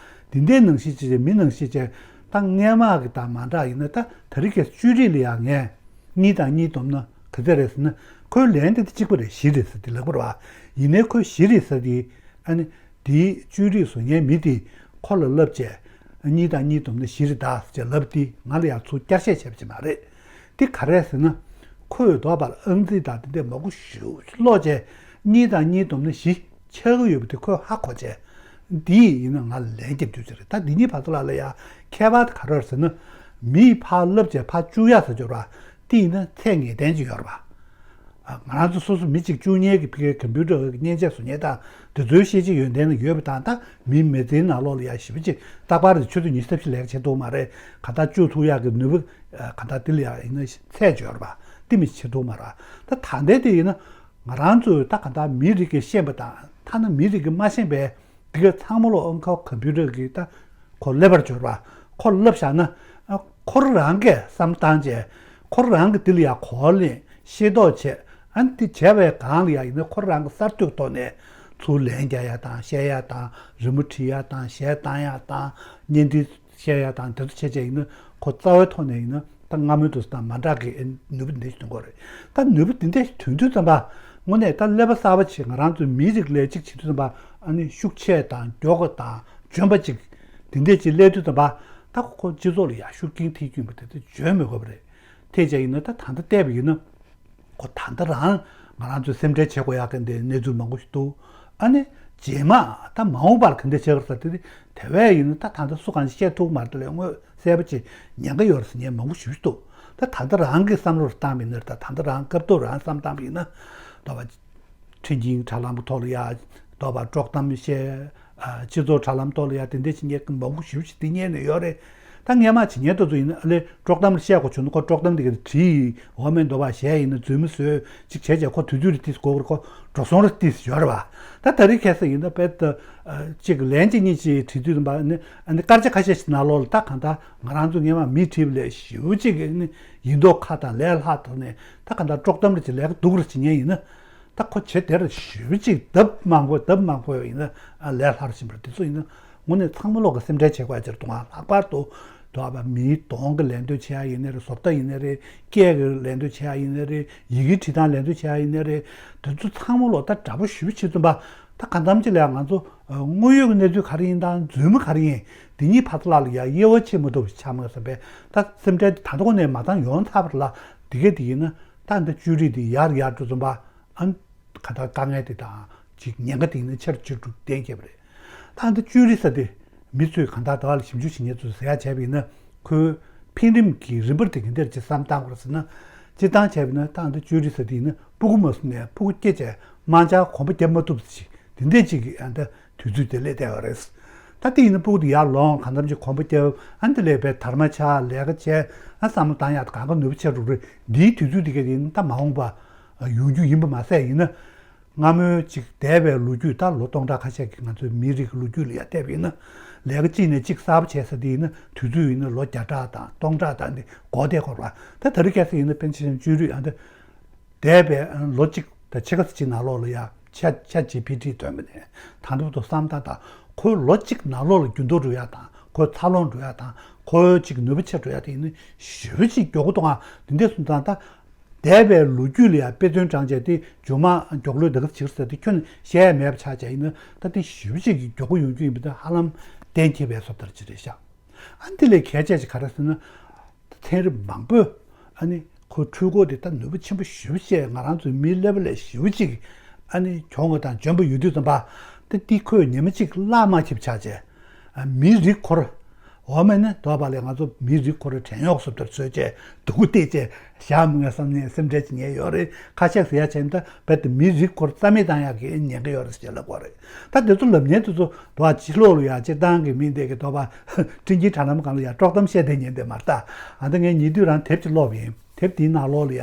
ད་དེ་འདྲའི་ནང་བཞིན་བྱས་བྱས་མི་ནང་བཞིན་བྱས་ད་སྔས་མ་གི་དང་མ་འདྲ་ཡིན་ན་ད་ད་རེས་ཀྱི་བཅོས་རིག་ལ་ཡང་ངས་གཉིས་དང་གཉིས་བསྡོམས་ན་ག་ཚད་རེད་ཟེར་ན་ཁོའི་ལན་དེ་གཅིག་པ་རེད། བཞི་རེད་ཟེར་དེ་ལབ་པ་རེད་བ། ཡིན་ནའི་ཁོས་བཞི་རེད་ཟེར་དེ་ཨ་ནི་དེའི་བཅོས་རིག་བཟོ་མཁན་མི་དེ་ཁོ་ལ་ལབ་བྱས་གཉིས་དང་གཉིས་བསྡོམས་ན་བཞི་རེད་ད་ཟེར་ལབ་དེ་ང་ལ་ཡང་ཚུར་བསྐྱར་བཤད་བྱས་པ་ཅིག་མ་རེད། དེ་ག་རེད་ཟེར་ན། ཁོས་དོགས་པར་ཨང་རྩིས་དང་དེ་འདྲས་མང་པོ་ཞིག་ཀློག་བྱས་གཉིས་དང་གཉིས་བསྡོམས་ན་བཞི་ཆགས་ཀྱི་ཡོད་པ་དེ་ཁོས་ཧ་གོ་བྱས། འདི་ཡིན་ན་ང་ལ་ལན་རྒྱབ་རྒྱུ་ཅིག་རེད། ད་འདི་གཉིས་བར་དུ་ལ་ལ་ཡ་ཁྱད་པར་དེ་ག་རེ་རེད་ཟེར་ན། མིས་ཕར་ལབ་བྱས་ཕར་བཅུག་ཡག་ཟེར་རྒྱུ་ར། དེ་ཡིན་ན་ཚད་ངེས་གཏན་ཅིག་ཡོད་རེད་པ། ང་རང་ཚོ་སོ་སོ་མི་གཅིག་བཅུ་གཉིས་ཀྱི་ཕ་གིའི་ཀམ་པུ་ཊར་མཉེན་ཆས་བཟོ་མཁན་དང་དེ་ཚོའི་ཤེས་བྱ་ཡོན་ཏན་ལ་ཡོད་པ་དང་ད་མིའི་མི་ཚེའི་ནང་ལོགས་ལ་ཡ་ཞེ་པོ་ཅིག་རྟག་པར་ཆུ་ཚོད་ཉི་ཤུ་རྩ་བཞི་ལས་ཀ་བྱེད་ཐུབ་མ་རེད། ག་ད་བཅུག་ཐུབ་ཡག་གི་ནུས་པ་ག་ད་དེ་ལ་ཡ་ཡིན་ན་ཚད་ཅིག་ཡོད་རེད་པ། གཏི་མི་ཆེ་འདུག་མ་ར། ད་ད་ལྟའི་དེ་ཡིན་ན་ང་རང་ཚོས་ད་ག་ད་མིའི་རིགས་ཀྱིས་ཤེས་པ་དང་ཐ་ན་མིའི་རིགས་ཀྱིས་མ་ཤེས་པའི་དེ་ག་ཚང་མ་ལོ་ཨང་ཁ་ཁམ་པུ་ཊར་གྱིས་ད་ཁོ་ཀླད་པར་འབྱོར་བ་ཁོ་ལབ་བཞག་ན། ཁོ་རང་གིས་བསམ་བཏང་བྱས་ཁོ་རང་གིས་དེ་ལ་ཡ་གོ་བ་ལེན་ཤེས་རྟོགས་བྱས། ཨ་ནི་དེ་བྱས་པའི་སྒང་ལ་ཡ་ཡིན་ན་ཁོ་རང་གི་གསར་གཏོད་ཐོག་ནས་ཚུར་ལན་རྒྱག་ཡ་དང་བཤད་ཡ་དང་རི་མོ་བྲིས་ཡ་དང་གཞས་བཏང་ཡ་དང་བརྙན་འཕྲིན་བཤད་ཡ་དང་དེ་ཚོ་བྱས་བྱས་ཡིན་ན་ཁོ་རྩ་བའི་ཐོག་ནས་ཡིན་ན་ད་སྔ་མོའི་དུས་དང་མ་འདྲ་གི་ནུས་པ་འདི་འདྲ་ཞིག་ཐོན་གྱི་རེད། ད་ནུས་པ་འདི་འདྲ་ཞིག་ཐོན་དུས་ཙམ་པ་དངོས་གནས་ད་ཀླད་པ་གསར་པ་ཅིག་ང་རང་ཚོའི་མིའི་རིགས་ལས་གཅིག་བྱེད་དུས་ཙམ་པ་ཨ་ནི་ཤུགས་ཆེ་དང་མགྱོགས་པ་དང་འཇོན་པ་ཅིག་འདི་འདྲ་ཅིག་སླེབས་དུས་ཙམ་པ་ད་ཁོ་སྤྱི་ཚོགས་ལ་ཡ་ཤུགས་རྐྱེན་ཐེབས་རྒྱུ་ཡིན་པ་དེ་ཚོ་འཇོན་མི་དགོས་པ་རེད། ཐེབས་བྱས་ཡིན་ན་ད་ད་ལྟ་བལྟས་པ་ཡིན་ན། ཁོ་ད་ལྟ་རང་ང་རང་ཚོས་སེམས་ཁྲལ་བྱེད་དགོས་ཡག་གི་འདི་གནས་ཚུལ་མང་པོ་ཞིག་འདུག་ཨ་ནི་རྗེས་མ་ད་མ་འོངས་པར་ག་འདྲ་བྱེད་དགོས་ཟེར་དེ་དེ་བས་ཡིན་ན་ད་ད་ལྟ་སུ་གང་བཤད་ཐུབ་མ་རེད་དེ་ལས་དངོས་གསལ་པོ་ཅིག་ཉན་གི་ཡོད་རེད་ཟེར་མཁན་མང་པོ་ཞིག་འདུག་ད་ད་ལྟ་རང་གི་བསམ་བློར་བཏང་བ་ཡིན་ན་རེད། ད་ད་ལྟ་རང་སྐབས་ཐོག་རང་བསམ་བཏང་བ་ཡིན་ན་ད་བ། འཕྲིན་སྐྱེལ་དྲ་ལམ་ཐོག་ལ་ཡ་ལྟོས་པ་དཀྲོག་གཏམ་བཤད། ཨ་སྤྱི་ཚོགས་དྲ་ལམ་ཐོག་ལ་ཡ་དེ་འདྲ་བྱེད་མཁན་མང་པོ་ཞེ་པོ་ཅིག་དེ་ཉན་ནས་ཡོད་རེད། ད་སྔས་མ་བྱེད་མཁན་དེ་ཚོ་ཡིན་ན་ཨ་ལས་དཀྲོག་གཏམ་ལ་བཤད་དགོས་བྱུང་ན་ཁོ་དཀྲོག་གཏམ་དེ་ག་བྲིས་འོ་མའི་འདོད་པ་གཞས་ཡིན་ན་མཛུབ་མོ་བཟོས་ཅིག་བྱས་བྱས་ཁོ་དུས་ཚོད་རེ་ཏིས་འགོར་གི་རེད། ཁོ་འགྲོ་སོང་རེ་ཏིས་ཡོད་རེད་བ། ད་ད་རེས་ཁ་སང་ཡིན་ན་དཔེ་ད་ཅིག་ལན་གཅིག་གཉིས་ཅིག་བྲིས་དུས་ཙམ་པ་ནི་ཨ་ནི་སྐར་ཆ་ཁ་ཤས་ཤིག་ནང་ལོགས་ལ་ད་གང་ལྟར་ང་རང་ཚོ་སྔས་མ་མི་བྲིས་པ་ལས་ཞེ་པོ་ཅིག་ནི་ཡིན་མདོག་ཁ་དང་ལས་སླ་ཐོག་ནས་ད་གང་ལྟར་དཀྲོག་གཏམ་རེ་ཅིག་ལས་ཀ་སྡུག་རེ་བྱེད་མཁན་ཡིན་ན། ད་ཁོ་བྱེད་དེར་ཞེ་པོ་ཅིག་ལྡབ་མང་པོ་ལྡབ་མང་པོ་ཡིན་ན་ལས་སླ་རུ་ཕྱིན་པ་རེད། དེ་ཚོ་ཡིན་ན་དངོས་གནས་ཚང་མ་ལོག་གི་སེམས་ཁྲལ་བྱེད་དགོས་ཡ་ཅིག་རེད་འདུག་ཨ། ལྷག་པར་དུ་དོགས་པ་མིའི་གདོང་གི་ལད་ཟློས་བྱེད་ཡ་ཡིན་ནའི་རེད། བཟོ་ལྟ་ཡིན་ནའི་རེད། སྐད་ཀྱི་ལད་ཟློས་བྱེད་ཡ་ཡིན་ནའི་རེད། ཡི་གེ་བྲིས་སྟངས་ལད་ཟློས་བྱེད་ཡ་ཡིན་ནའི་རེད། དེ་ཚོ་ཚང་མ་ལོག་ད་འདྲ་པོ་ཞེ་པོ་བྱེད་ཙམ་པ། ད་གང་འཚམ་ཅིག་ལ་ང་ཚོ་དངོས་ཡོད་ཀྱི་གནས་ཚུལ་ག་རེ་ཡིན་དང་རྫུན་མ་ག་རེ་ཡིན་འདི་གཉིས་ཕར་ཚུར་ལ་ཡ་དབྱེ་བ་ཕྱེ་མ་ཐུབ་པ་ཆགས་མ་སོང་པས། ད་སེམས་ཁྲལ་ད་ལྟ་ཁོ་ནས་མ་བཏང་ཡོང་ཚར་བ་ལ་འདི་གས་འདི་ཡིན་ན་ད་འདི་བཅོས་རིག་འདི་ཡར་ཡར་འགྲོ་ཙམ་པ། ཨ་ནི་ག་ད་དཀའ་ངལ་དེ་དང་ཅིག་ཉེན་ཁ་དེ་ནི་ཆེར་ཆེར་འགྲོ་གཏན་འཁེལ་བ་རེད། ད་འདི་བཅོས་རིག་ཟེར་དེ་མི་ཚོས་གང་ལྟར་ད་བར་ལ་ཞིབ་འཇུག་བྱེད་མཁན་ཚོས་ཟེར་ཡ་བྱས་པ་ཡིན་ན་ཁོའི་འཕེལ་རིམ་གྱི་རིམ་པར་དེ་ག་འདིར་ཅིག་བསམ་བཏང་དགོས་ཟེར་ན། སྤྱིར་བཏང་བྱས་པ་ཡིན་ན་ད་འདི་བཅོས་རིག་ཟེར་དེ་ཡིན་ན་སྤུ་གུ་མ་བཟུང་ནས་སྤུ་གུ་སྐྱེས་བྱས་དམར་འབྱར་གོམ་པ་རྒྱབ་མ་ཐུབ་ཅིག་དེ་འདྲས་ཅིག་གི་ཨ་ད་དུས་ཚོད་དེ་སླེབས་བསྡད་པ་རེད། ད་དེ་ཡིན་ན་སྤུ་གུ་དེ་ཡར་ལོངས་གང་འཚམ་ཅིག་གོམ་པ་རྒྱབ་ཨ་འདི་ལས་པའི་དར་མ་ཆགས་ལས་ཀ་བྱས་ཨ་བསམ་བློ་བཏང་ཡག་གང་ག་ནུས་པ་ཆེ་རུ་རེད། འདིའི་དུས་ཚོད་དེ་ག་དེ་ཡིན་ན་ད་མ་འོངས་པ་ཡོང་རྒྱུ་ཡིན་པ་མ་ཟད་ཡིན་ན། སྔ་མོའི་ཅིག་འདས་པའི་ལོ་རྒྱུས་ད་ལོ་སྟོང་ཕྲག་ཁ་ཤས་ཀྱི་ང་ཚོའི་མིའི་རིགས་ཀྱི་ལོ་རྒྱུས་ལ་ཡ་བལྟས་པ་ཡིན་ན། ལས་ཀ་གཅིག་ནས་གཅིག་གསར་པ་བྱས་ས་དེ་ཡིན་ན་དུས་ཚོད་ཡིན་ན་ལོ་བརྒྱ་ཕྲག་དང་སྟོང་ཕྲག་དང་དེ་འགོར་བསྡད་ཀྱི་ཡོད་རེད་བ། ད་ད་རེས་ཁ་སང་ཡིན་ན་པཎ་ཆེན་བཅོས་རིག་ཨ་འདི་འདས་པའི་ལོ་གཅིག་དང་ཕྱེད་ཀ་ཙམ་ཅིག་ནང་ལོགས་ལ་ཡ་ཆ་ཆ་ཇི་ཕི་ཊི་ཐོན་པ་ནས་ད་ལྟ་བར་དུ་བསམ་སྟངས་དང་ཁོའི་ལོ་གཅིག་ནང་ལོགས་ལ་འགྱུར་ལྡོག་འགྲོ་ཡ་དང་ཁོའི་འཚར་ལོངས་འགྲོ་ཡ་དང་ཁོའི་ཅིག་ནུས་པ་ཆེ་འགྲོ་ཡ་དེ་ཡིན་ན་ཞེ་པོ་ཅིག་མགྱོགས་པོ་འདུག་ཨ། དེ་འདྲས་སོང་ཙང་ད། འདས་པའི་ལོ་རྒྱུས་ལ་ཡང་དཔེ་མཚོན་དྲངས་བྱས་ཏེ་མཇུག་མ་མགྱོགས་ལོས་འདི་ག་ཟེར་ཟེར་ཏེ་ཁྱོན་ནས་བཤད་ཡ་མེད་པ་ཆགས་བྱས་ཡིན་ན་ད་དེ་ཞེ་པོ་ཅིག་གི་མགྱོགས་པོ་ཡོང་རྒྱུ་ཡིན་པ་འདི་ཧ་ལམ་གཏན་འཁེལ་བའི་བཟོ་ལྟར་ཅིག་རེད་ཤག་ཨ་འདི་ལས་གལ་ཆེ་ཞིག་ག་རེ་ཟེར་ན། ཚན་རིག་མང་པོས་ཨ་ནི་ཁོའི་འཕྲུལ་འཁོར་དེ་ད་ནུས་པ་ཆེན་པོ་ཞེ་པོ་ཅིག་ང་རང་ཚོའི་མིའི་ཀླད་པ་ལས་ཞེ་པོ་ཅིག་ཨ་ནི་གྱོང་བ་དང་འཇོན་པོ་ཡོད་དུས་ཙམ་པ་ད་འདི་ཁོས་ཉི་མ་གཅིག་གླགས་མ་འཁྱེར་བ་ཆགས་བྱས། མིའི་རིགས་ཁོ་ར། འོ་མ་ནི་དོགས་པ་ལས་ང་ཚོ་མིའི་རིགས་ཁོ་ར་བྲན་གཡོག་བཟོ་ལྟར་བཟོས་བྱས་སྡུག་པོ་སྟེར་བྱས་བཞག་མི་ངན་བསམ་ནས་སེམས་ཁྲལ་བྱེད་མཁན་ཡོད་རེད། ཁ་ཤས་ཟེར་ཡ་བྱས་ན་ད་རྦད་དེ་མིའི་རིགས་ཁོ་ར་རྩ་མེད་བཏང་ཡག་གི་ཉེན་ཁ་ཡོད་རེད་ཟེར་བྱས་ལབ་དགོས་རེད། ད་དེ་ཚོ་ལབ་མཁན་དེ་ཚོ་དོགས་པ་ཕྱི་ལོགས་ལ་ཡ་སྤྱིར་བཏང་གི་མི་འདི་གི་དོགས་པ་འཕྲིན་སྐྱེལ་དྲ་ལམ་སྒང་ལ་ཡ་དཀྲོག་གཏམ་བཤད་བསྡད་མཁན་དེ་མ་རེད་ད། ཨ་ད་ངས་ཉེ་དུས་རང་དེབ་ཅིག་ཀློག་པ་ཡིན། དེབ་དེའི་ནང་ལོགས་ལ་ཡ་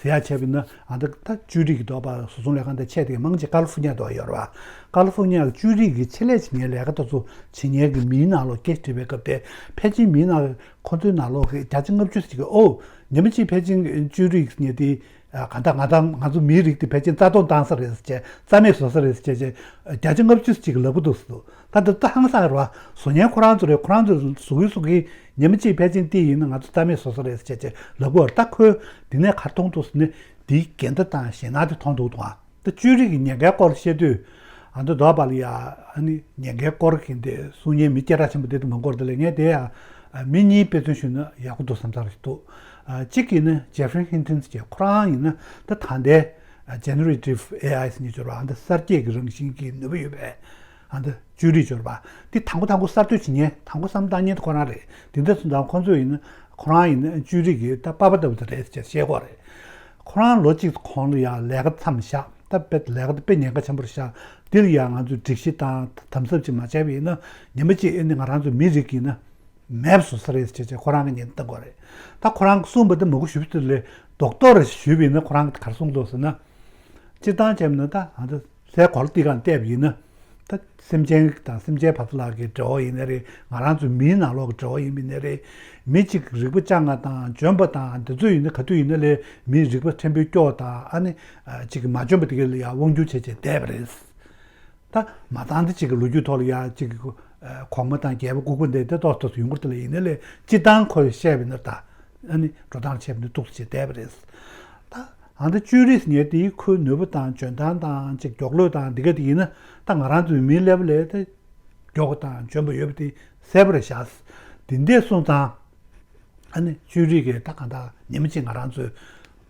ཟེར་ཡ་བྱས་པ་ཡིན་ན་ཨ་ད་ད་བཅོས་སྒྲིག་གི་དོགས་པ་སོ་སོ་ལས་ཁང་དང་ཆེད་དེ་མང་ཆེ་ཀ་ལི་ཧྥོ་ཉ་དུ་ཡོད་རེད་བ། ཀ་ལི་ཧྥོ་ཉ་གི་བཅོས་སྒྲིག་གི་ཆེད་ལས་བྱེད་མཁན་ལས་ཀ་དེ་ཚོ་བྱེད་མཁན་གྱི་མིའི་ནང་ལོགས་སྐད་ཆ་དྲིས་པའི་སྐབས་དེ་ཕལ་ཆེར་མིའི་ནང་ཁོ་ཚོའི་ནང་ལོགས་ཀྱི་བརྒྱ་ཆ་ལྔ་བཅུ་ཙམ་ཅིག་གིས་ཨོ་ཉི་མ་གཅིག་ཕལ་ཆེར་བཅོས་སྒྲིག་ཟེར་མཁན་དེ་གང་ལྟར་ང་དང་ང་ཚོ་མིའི་རིགས་དེ་ཕལ་ཆེར་རྩ་གཏོར་བཏང་ས་རེད་ཟེར་བྱས་རྩ་མེད་བཟོ་ས་རེད་ཟེར་བྱས་བྱས་བརྒྱ་ཆ་ལྔ་བཅུ་ཙམ་ཅིག་གིས་ལབ་ཀྱི་འདུག་ཟེར་འདུག་ད་འདི་ད་ཧང་སང་རེད་བ། བཟོ་མཁན་ཁོ་རང་ཚོ་རེད། ཁོ་རང་ཚོས་བཟོ་གི་བཟོ་གི་ཉི་མ་གཅིག་ཕལ་ཆེར་དེ་ཡིན་ན་ང་ཚོ་རྩ་མེད་བཟོ་ས་རེད་ཟེར་བྱས་བྱས་ལབ་ཀྱི་ཡོད་རེད། ད་ཁོས་འདི་ནས་ག་རེ་མཐོང་འདུག་ཟེར་ན་འདིའི་འགལ་ཟླ་དང་ཞེད་སྣང་དེ་མཐོང་འདུག་ད། ད་བཅོས་སྒྲིག་གི་ཉེན་ཁའི་སྐོར་ལ་བཤད་དུས་ཨ་ད་དོགས་པ་ལ་ཡ་ཨ་ནི་ཉེན་ཁའི་སྐོར་གྱི་འདི་གསུང་མཁན་མི་སྐད་གྲགས་ཆེན་པོ་དེ་དུ་མང་པོ་རེད། དེ་ལས་ངས་དེ་ཡ་མི་གཉིས་དཔེ་མཚོན་ཞུས་ན་ཡག་པོ་འདུག་བསམ་ཚར་ཞིག་འདུག་གཅིག་གིས་ནི་ཇེ་ཧྥ་རི་ཧིན་ཐོན་ཟེར་ཁོ་རང་ཡིན་ན་ད་ད་ལྟའི་Generative A I ཟེར་མཁན་ཅིག་ཡོད་རེད་བ། ཨ་ད་གསར་སྐྱེས་ཀྱི་རང་བཞིན་གྱི་ནུས་པ་ཡོད་པའི་ཨ་ད་བཅོས་སྒྲིག་ཅིག་ཡོད་རེད་བ། དེ་དང་པོ་དང་པོ་གསར་གཏོད་བྱེད་མཁན་དང་པོ་བསམ་བཏང་མཁན་དེ་ཁོ་རང་རེད། དེ་འདྲ་སོང་ཙང་ཁོ་ཚོས་ཡིན་ན་ཁོ་རང་ཡིན་ན་བཅོས་སྒྲིག་གི་ད་པ་ཕ་ལྟ་བུ་དེ་རེད་ཅེས་བཤད་ཀྱི་ཡོད་རེད། ཁོ་རང་ལོ་གཅིག་གོང་ལ་ཡང་ལས་ཀ་མཚམས་བཞག་ད་དཔེ་ལས་ཀ་དེ་དཔེ་ཉེན་ཁ་ཆེན་པོ་རེད་ཤག་འདི་ལ་ཡང་ང་ཚོས་སྒྲིག་གཞི་དང་དམ་ཟབ་ཅིག་མ་བྱས་པ་ཡིན་ན་ཉི་མ་གཅིག་ཨེ་ནི་ང་རང་ཚོ་མི་རིགས་ཡིན་ན། མེད་པ་བཟོ་ས་རེད་ཅེས་བྱས་ཁོ་རང་གི་ཉེན་བཏང་དགོས་རེད། ད་ཁོ་རང་གིས་གསུངས་པ་འདི་མ་གུ་ཞུ་དུས་ལས་རྡོག་རྡོག་རེ་ཞུས་པ་ཡིན་ན་ཁོ་རང་གིས་ག་རེ་གསུངས་འདུག་ཟེར་ན། སྤྱིར་བཏང་བྱས་ན་ད་ཨ་ད་སའི་གོ་ལ་འདི་སྒང་བལྟས་པ་ཡིན་ན། ད་སེམས་ཅན་དང་སེམས་ཅན་བར་དུ་ལ་གི་འབྲེལ་བ་ཡིན་ནའི་རེད། ང་རང་ཚོའི་མིའི་ནང་ལོགས་ཀྱི་འབྲེལ་བ་ཡིན་པ་ཡིན་ནའི་རེད། མི་གཅིག་རིག་པ་སྦྱང་བ་དང་འཇོན་པ་དང་འདི་ཚོ་ཡིན་ན་ག་དུས་ཡིན་ན་ལས་མིའི་རིག་པ་ཕྲན་བུ་སྐྱོ་བ་དང་ཨ་ནི་གཅིག་མ་འཇོན་པ་དེ་ག་ལ་ཡང་དབང་སྒྱུར་བྱས་བྱས་བསྡད་པ་རེད། ད་མ་ཚང་འདི་གཅིག་གི་ལོ་རྒྱུས་ཐོག་ལ་ཡ་གཅིག་གི་གོང་མ་དང་རྒྱལ་པོ་སྐུ་སྒེར་འདི་དེ་ཏོག་ཏོག་ཡོང་གི་རེད་དེ་ལ་ཡིན་ན་ལས་སྤྱིར་བཏང་ཁོས་བཤད་པའི་ནང་ད་ཨ་ནི་འགྲོ་སྟངས་བྱས་པ་ནི་ཏོག་ཙམ་བྱས་བསྡད་པ་རེད། ད་ཨ་ད་ཅུ་རིས་ཉེ་དེའི་ཁོའི་ནུས་པ་དང་འཇོན་ཐང་དང་གཅིག་མགྱོགས་ལོས་དང་འདི་ག་དེ་ཡིན་ན་ད་ང་རང་ཚོའི་མིའི་ཀླད་པ་ལས་ད་མགྱོགས་པ་དང་འཇོན་པ་ཡོད་པ་དེ་གསལ་པོ་རེད་ཤག་དེ་འདྲས་སོང་ཙང་། ཨ་ནི་ཅུ་རིས་ཀྱིས་ད་གང་ལྟར་ཉི་མ་གཅིག་ང་རང་ཚོའི་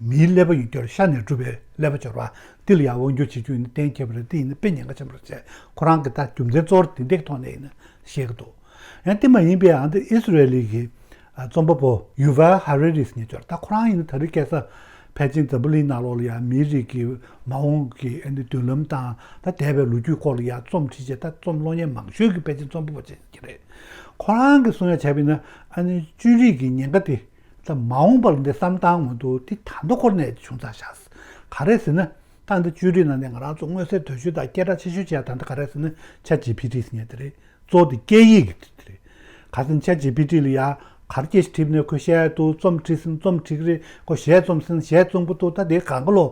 མིའི་ཀླད་པ་ཡིན་རྒྱུར་ཤ་ནས་གྲུབ་པའི་ཀླད་པ་འབྱོར་བ་འདི་ལ་ཡང་དབང་སྒྱུར་བྱེད་རྒྱུ་ཡིན་ན་གཏན་འཁེལ་བ་རེད། འདི་ཡིན་ན་དཔེ་ཉེན་ཁ་ཆེན་པོ་རེད་ཅེས་ཁོ་རང་གིས་ད་རྒྱུ་མཚན་གཙོ་བོ་འདི་འདྲའི་ཐོག་ནས་ཡིན་ན་བཤད་ཀྱི་འདུག་ཡང་དེ་མ་ཡིན་པའི་ཨ་འདི་ཨི་སི་རེ་ལི་གི་རྩོམ་པ་པོ་ཡུ་ཝལ་ཧ་རི་རིས་ཉེ་འབྱོར་ད་ཁོ་རང་ཡིན་ན་དེ་རིང་ཁ་སང་ཕལ་ཆེར་འཛམ་བུ་གླིང་ནང་ལོགས་ལ་ཡང་མིའི་རིགས་ཀྱི་མ་འོངས་ཀྱི་ཨ་འདི་མདུན་ལམ་དང་ད་འདས་པའི་ལོ་རྒྱུས་སྐོར་ལ་ཡང་རྩོམ་བྲིས་བྱས་ད་རྩོམ་གློག་བརྙན་མང་ཤོས་ཀྱི་ཕལ་ཆེར་རྩོམ་པ་པོ་ཅིག་གི་རེད། ཁོ་རང་གིས་གསུང་ཡ་བྱས་པ་ཡིན་ན་ཨ་ནི་ཅུ་རིས་ཀྱི་ཉེན་ཁ་དེ་ད་མ་འོངས་པ་ལ་འདི་བསམ་སྟངས་མ་གཏོགས་དེ་ད་ལྟ་འཁོར་ནས་བྱུང་ཚར་ཤག་ག་རེ་ཟེར་ན་ད་འདི་ཅུ་རིས་ནང་ནས་ང་རང་ཚོ་མངོན་གསལ་དོད་ཤོས་དང་སྐད་གྲགས་ཆེ་ཤོས་བྱས་ད་ལྟ་ག་རེ་ཟེར་ན་ཆ་ཇི་ཕི་ཏི་ཟེར་མཁན་དེ་རེད། གཙོ་བོ་དེ་སྐད་ཡིག་གི་དེ་རེད། ག་ཟེར་ན་ཆ་ཇི་ཕི་ཏི་ལ་ཡ་ག་རེ་སྐད་ཆ་དྲིས་ནས་ཁོས་བཤད་ཡ་འདུག་རྩོམ་བྲིས་ཟིན་རྩོམ་བྲིས་ཀྱི་རེད། ཁོ་གཞས་རྩོམ་ཟིན་གཞས་རྩོམ་གྱི་འདུག་ད་དེ་གང་ག་ལོ་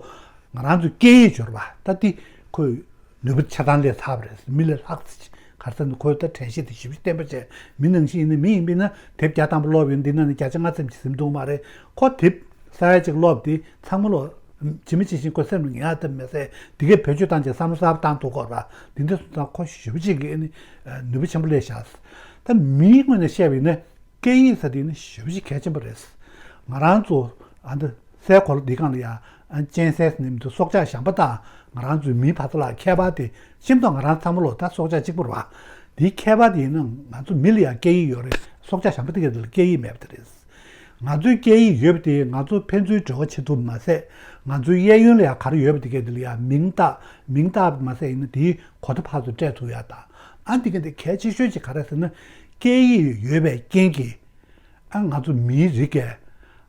ང་རང་ཚོའི་སྐད་ཡིག་འབྱོར་བ་ད་དེ་ཁོས། ནུས་པ་ཆ་ཚང་སླེབས་ཚར་བ་རེད། མི་ལས་ལྷག་ཙམ་ག་རེ་ཟེར་ན་ཁོའི་ད་དྲན་ཤེས་དེ་ཞེ་པོ་ཅིག་བརྟན་པོ་བྱས། མི་ནང་བཞིན་ཡིན་ན་མི་ཡིན་པས་ན་དེབ་བརྒྱ་ཐམ་པ་ཀློག་ཡོད་འདི་ན་ནི་བརྒྱ་ཆ་ལྔ་ཙམ་ཅིག་ཟིན་འདུག་མ་རེད། ཁོ་དེབ་ས་ཡ་གཅིག་ཀློག་དེ་ཚང་མ་ལོ་ཇི་མ་ཇི་བཞིན་ཁོ་སེམས་ལ་ངེས་ཡག་ཐབས་མེད་ཟེར་དེ་གའི་བེད་སྤྱོད་བཏང་བྱས་བསམ་བློ་གསར་པ་བཏང་ཐུབ་དགོས་ར། དེ་འདྲ་སོང་ཙང་ཁོ་ཞེ་པོ་ཅིག་གི་ནི་ནུས་པ་ཆེན་པོ་སླེབས་བཞག་ད་མིའི་ངོས་ནས་བཤད་པ་ཡིན་ན། སྐད་ཡིག་ཟེར་དེ་ནི་ཞེ་པོ་ཅིག་གལ་ཆེན་པོ་རེད། ང་རང་ཚོ་ཨ་འདི་སའི་གོ་ལ་འདི་སྒང་ལ་ཡང་ཨ་གཅན་གཟན་ཟེར་ནས་མི་འདུག་སྲོག་ཆགས་གཞན་པ་དང་ང་རང་ཚོའི་མིའི་བར་དུ་ལ་ཁྱད་པར་དེ་ཤིན་ཏུ་ང་རང་ཚང་མ་ལོ་ད་སྲོག་ཆགས་གཅིག་པུ་རེད་བ། དེའི་ཁྱད་པར་དེ་ཡིན་ན་ང་ཚོ་མི་ལ་ཡང་སྐད་ཡིག་ཡོད་རེད། སྲོག་ཆགས་གཞན་པ་དེ་ག་དེ་ལ་སྐད་ཡིག་མེད་པ་དེ་རེད། ང་ཚོའི་སྐད་ཡིག་ཡོད་པ་དེ་ང་ཚོ་ཕན་ཚུན་འབྲེལ་བ་བྱེད་ཐུབ་མ་ཟད་ང་ཚོའི་གཡས་གཡོན་ལ་ཡང་ག་རེ་ཡོད་པ་དེ་ག་དེ་ལ་ཡང་མིང་བཏགས་མིང་བཏགས་པ་མ་ཟད་ཡིན་ན་དེའི་གོ་བརྡ་ཕར་ཚུར་སྤྲད་ཐུབ་ཡ་དང་ཨ་འདི་ག་དེ་གལ་ཆེ་ཤོས་ཅིག་ག་རེ་ཟེར་ན་སྐད་ཡིག་ཡོད་པའི་རྐྱེན་གྱིས། ཨ་ང་ཚོ་མིའི་རིགས་ཀྱིས་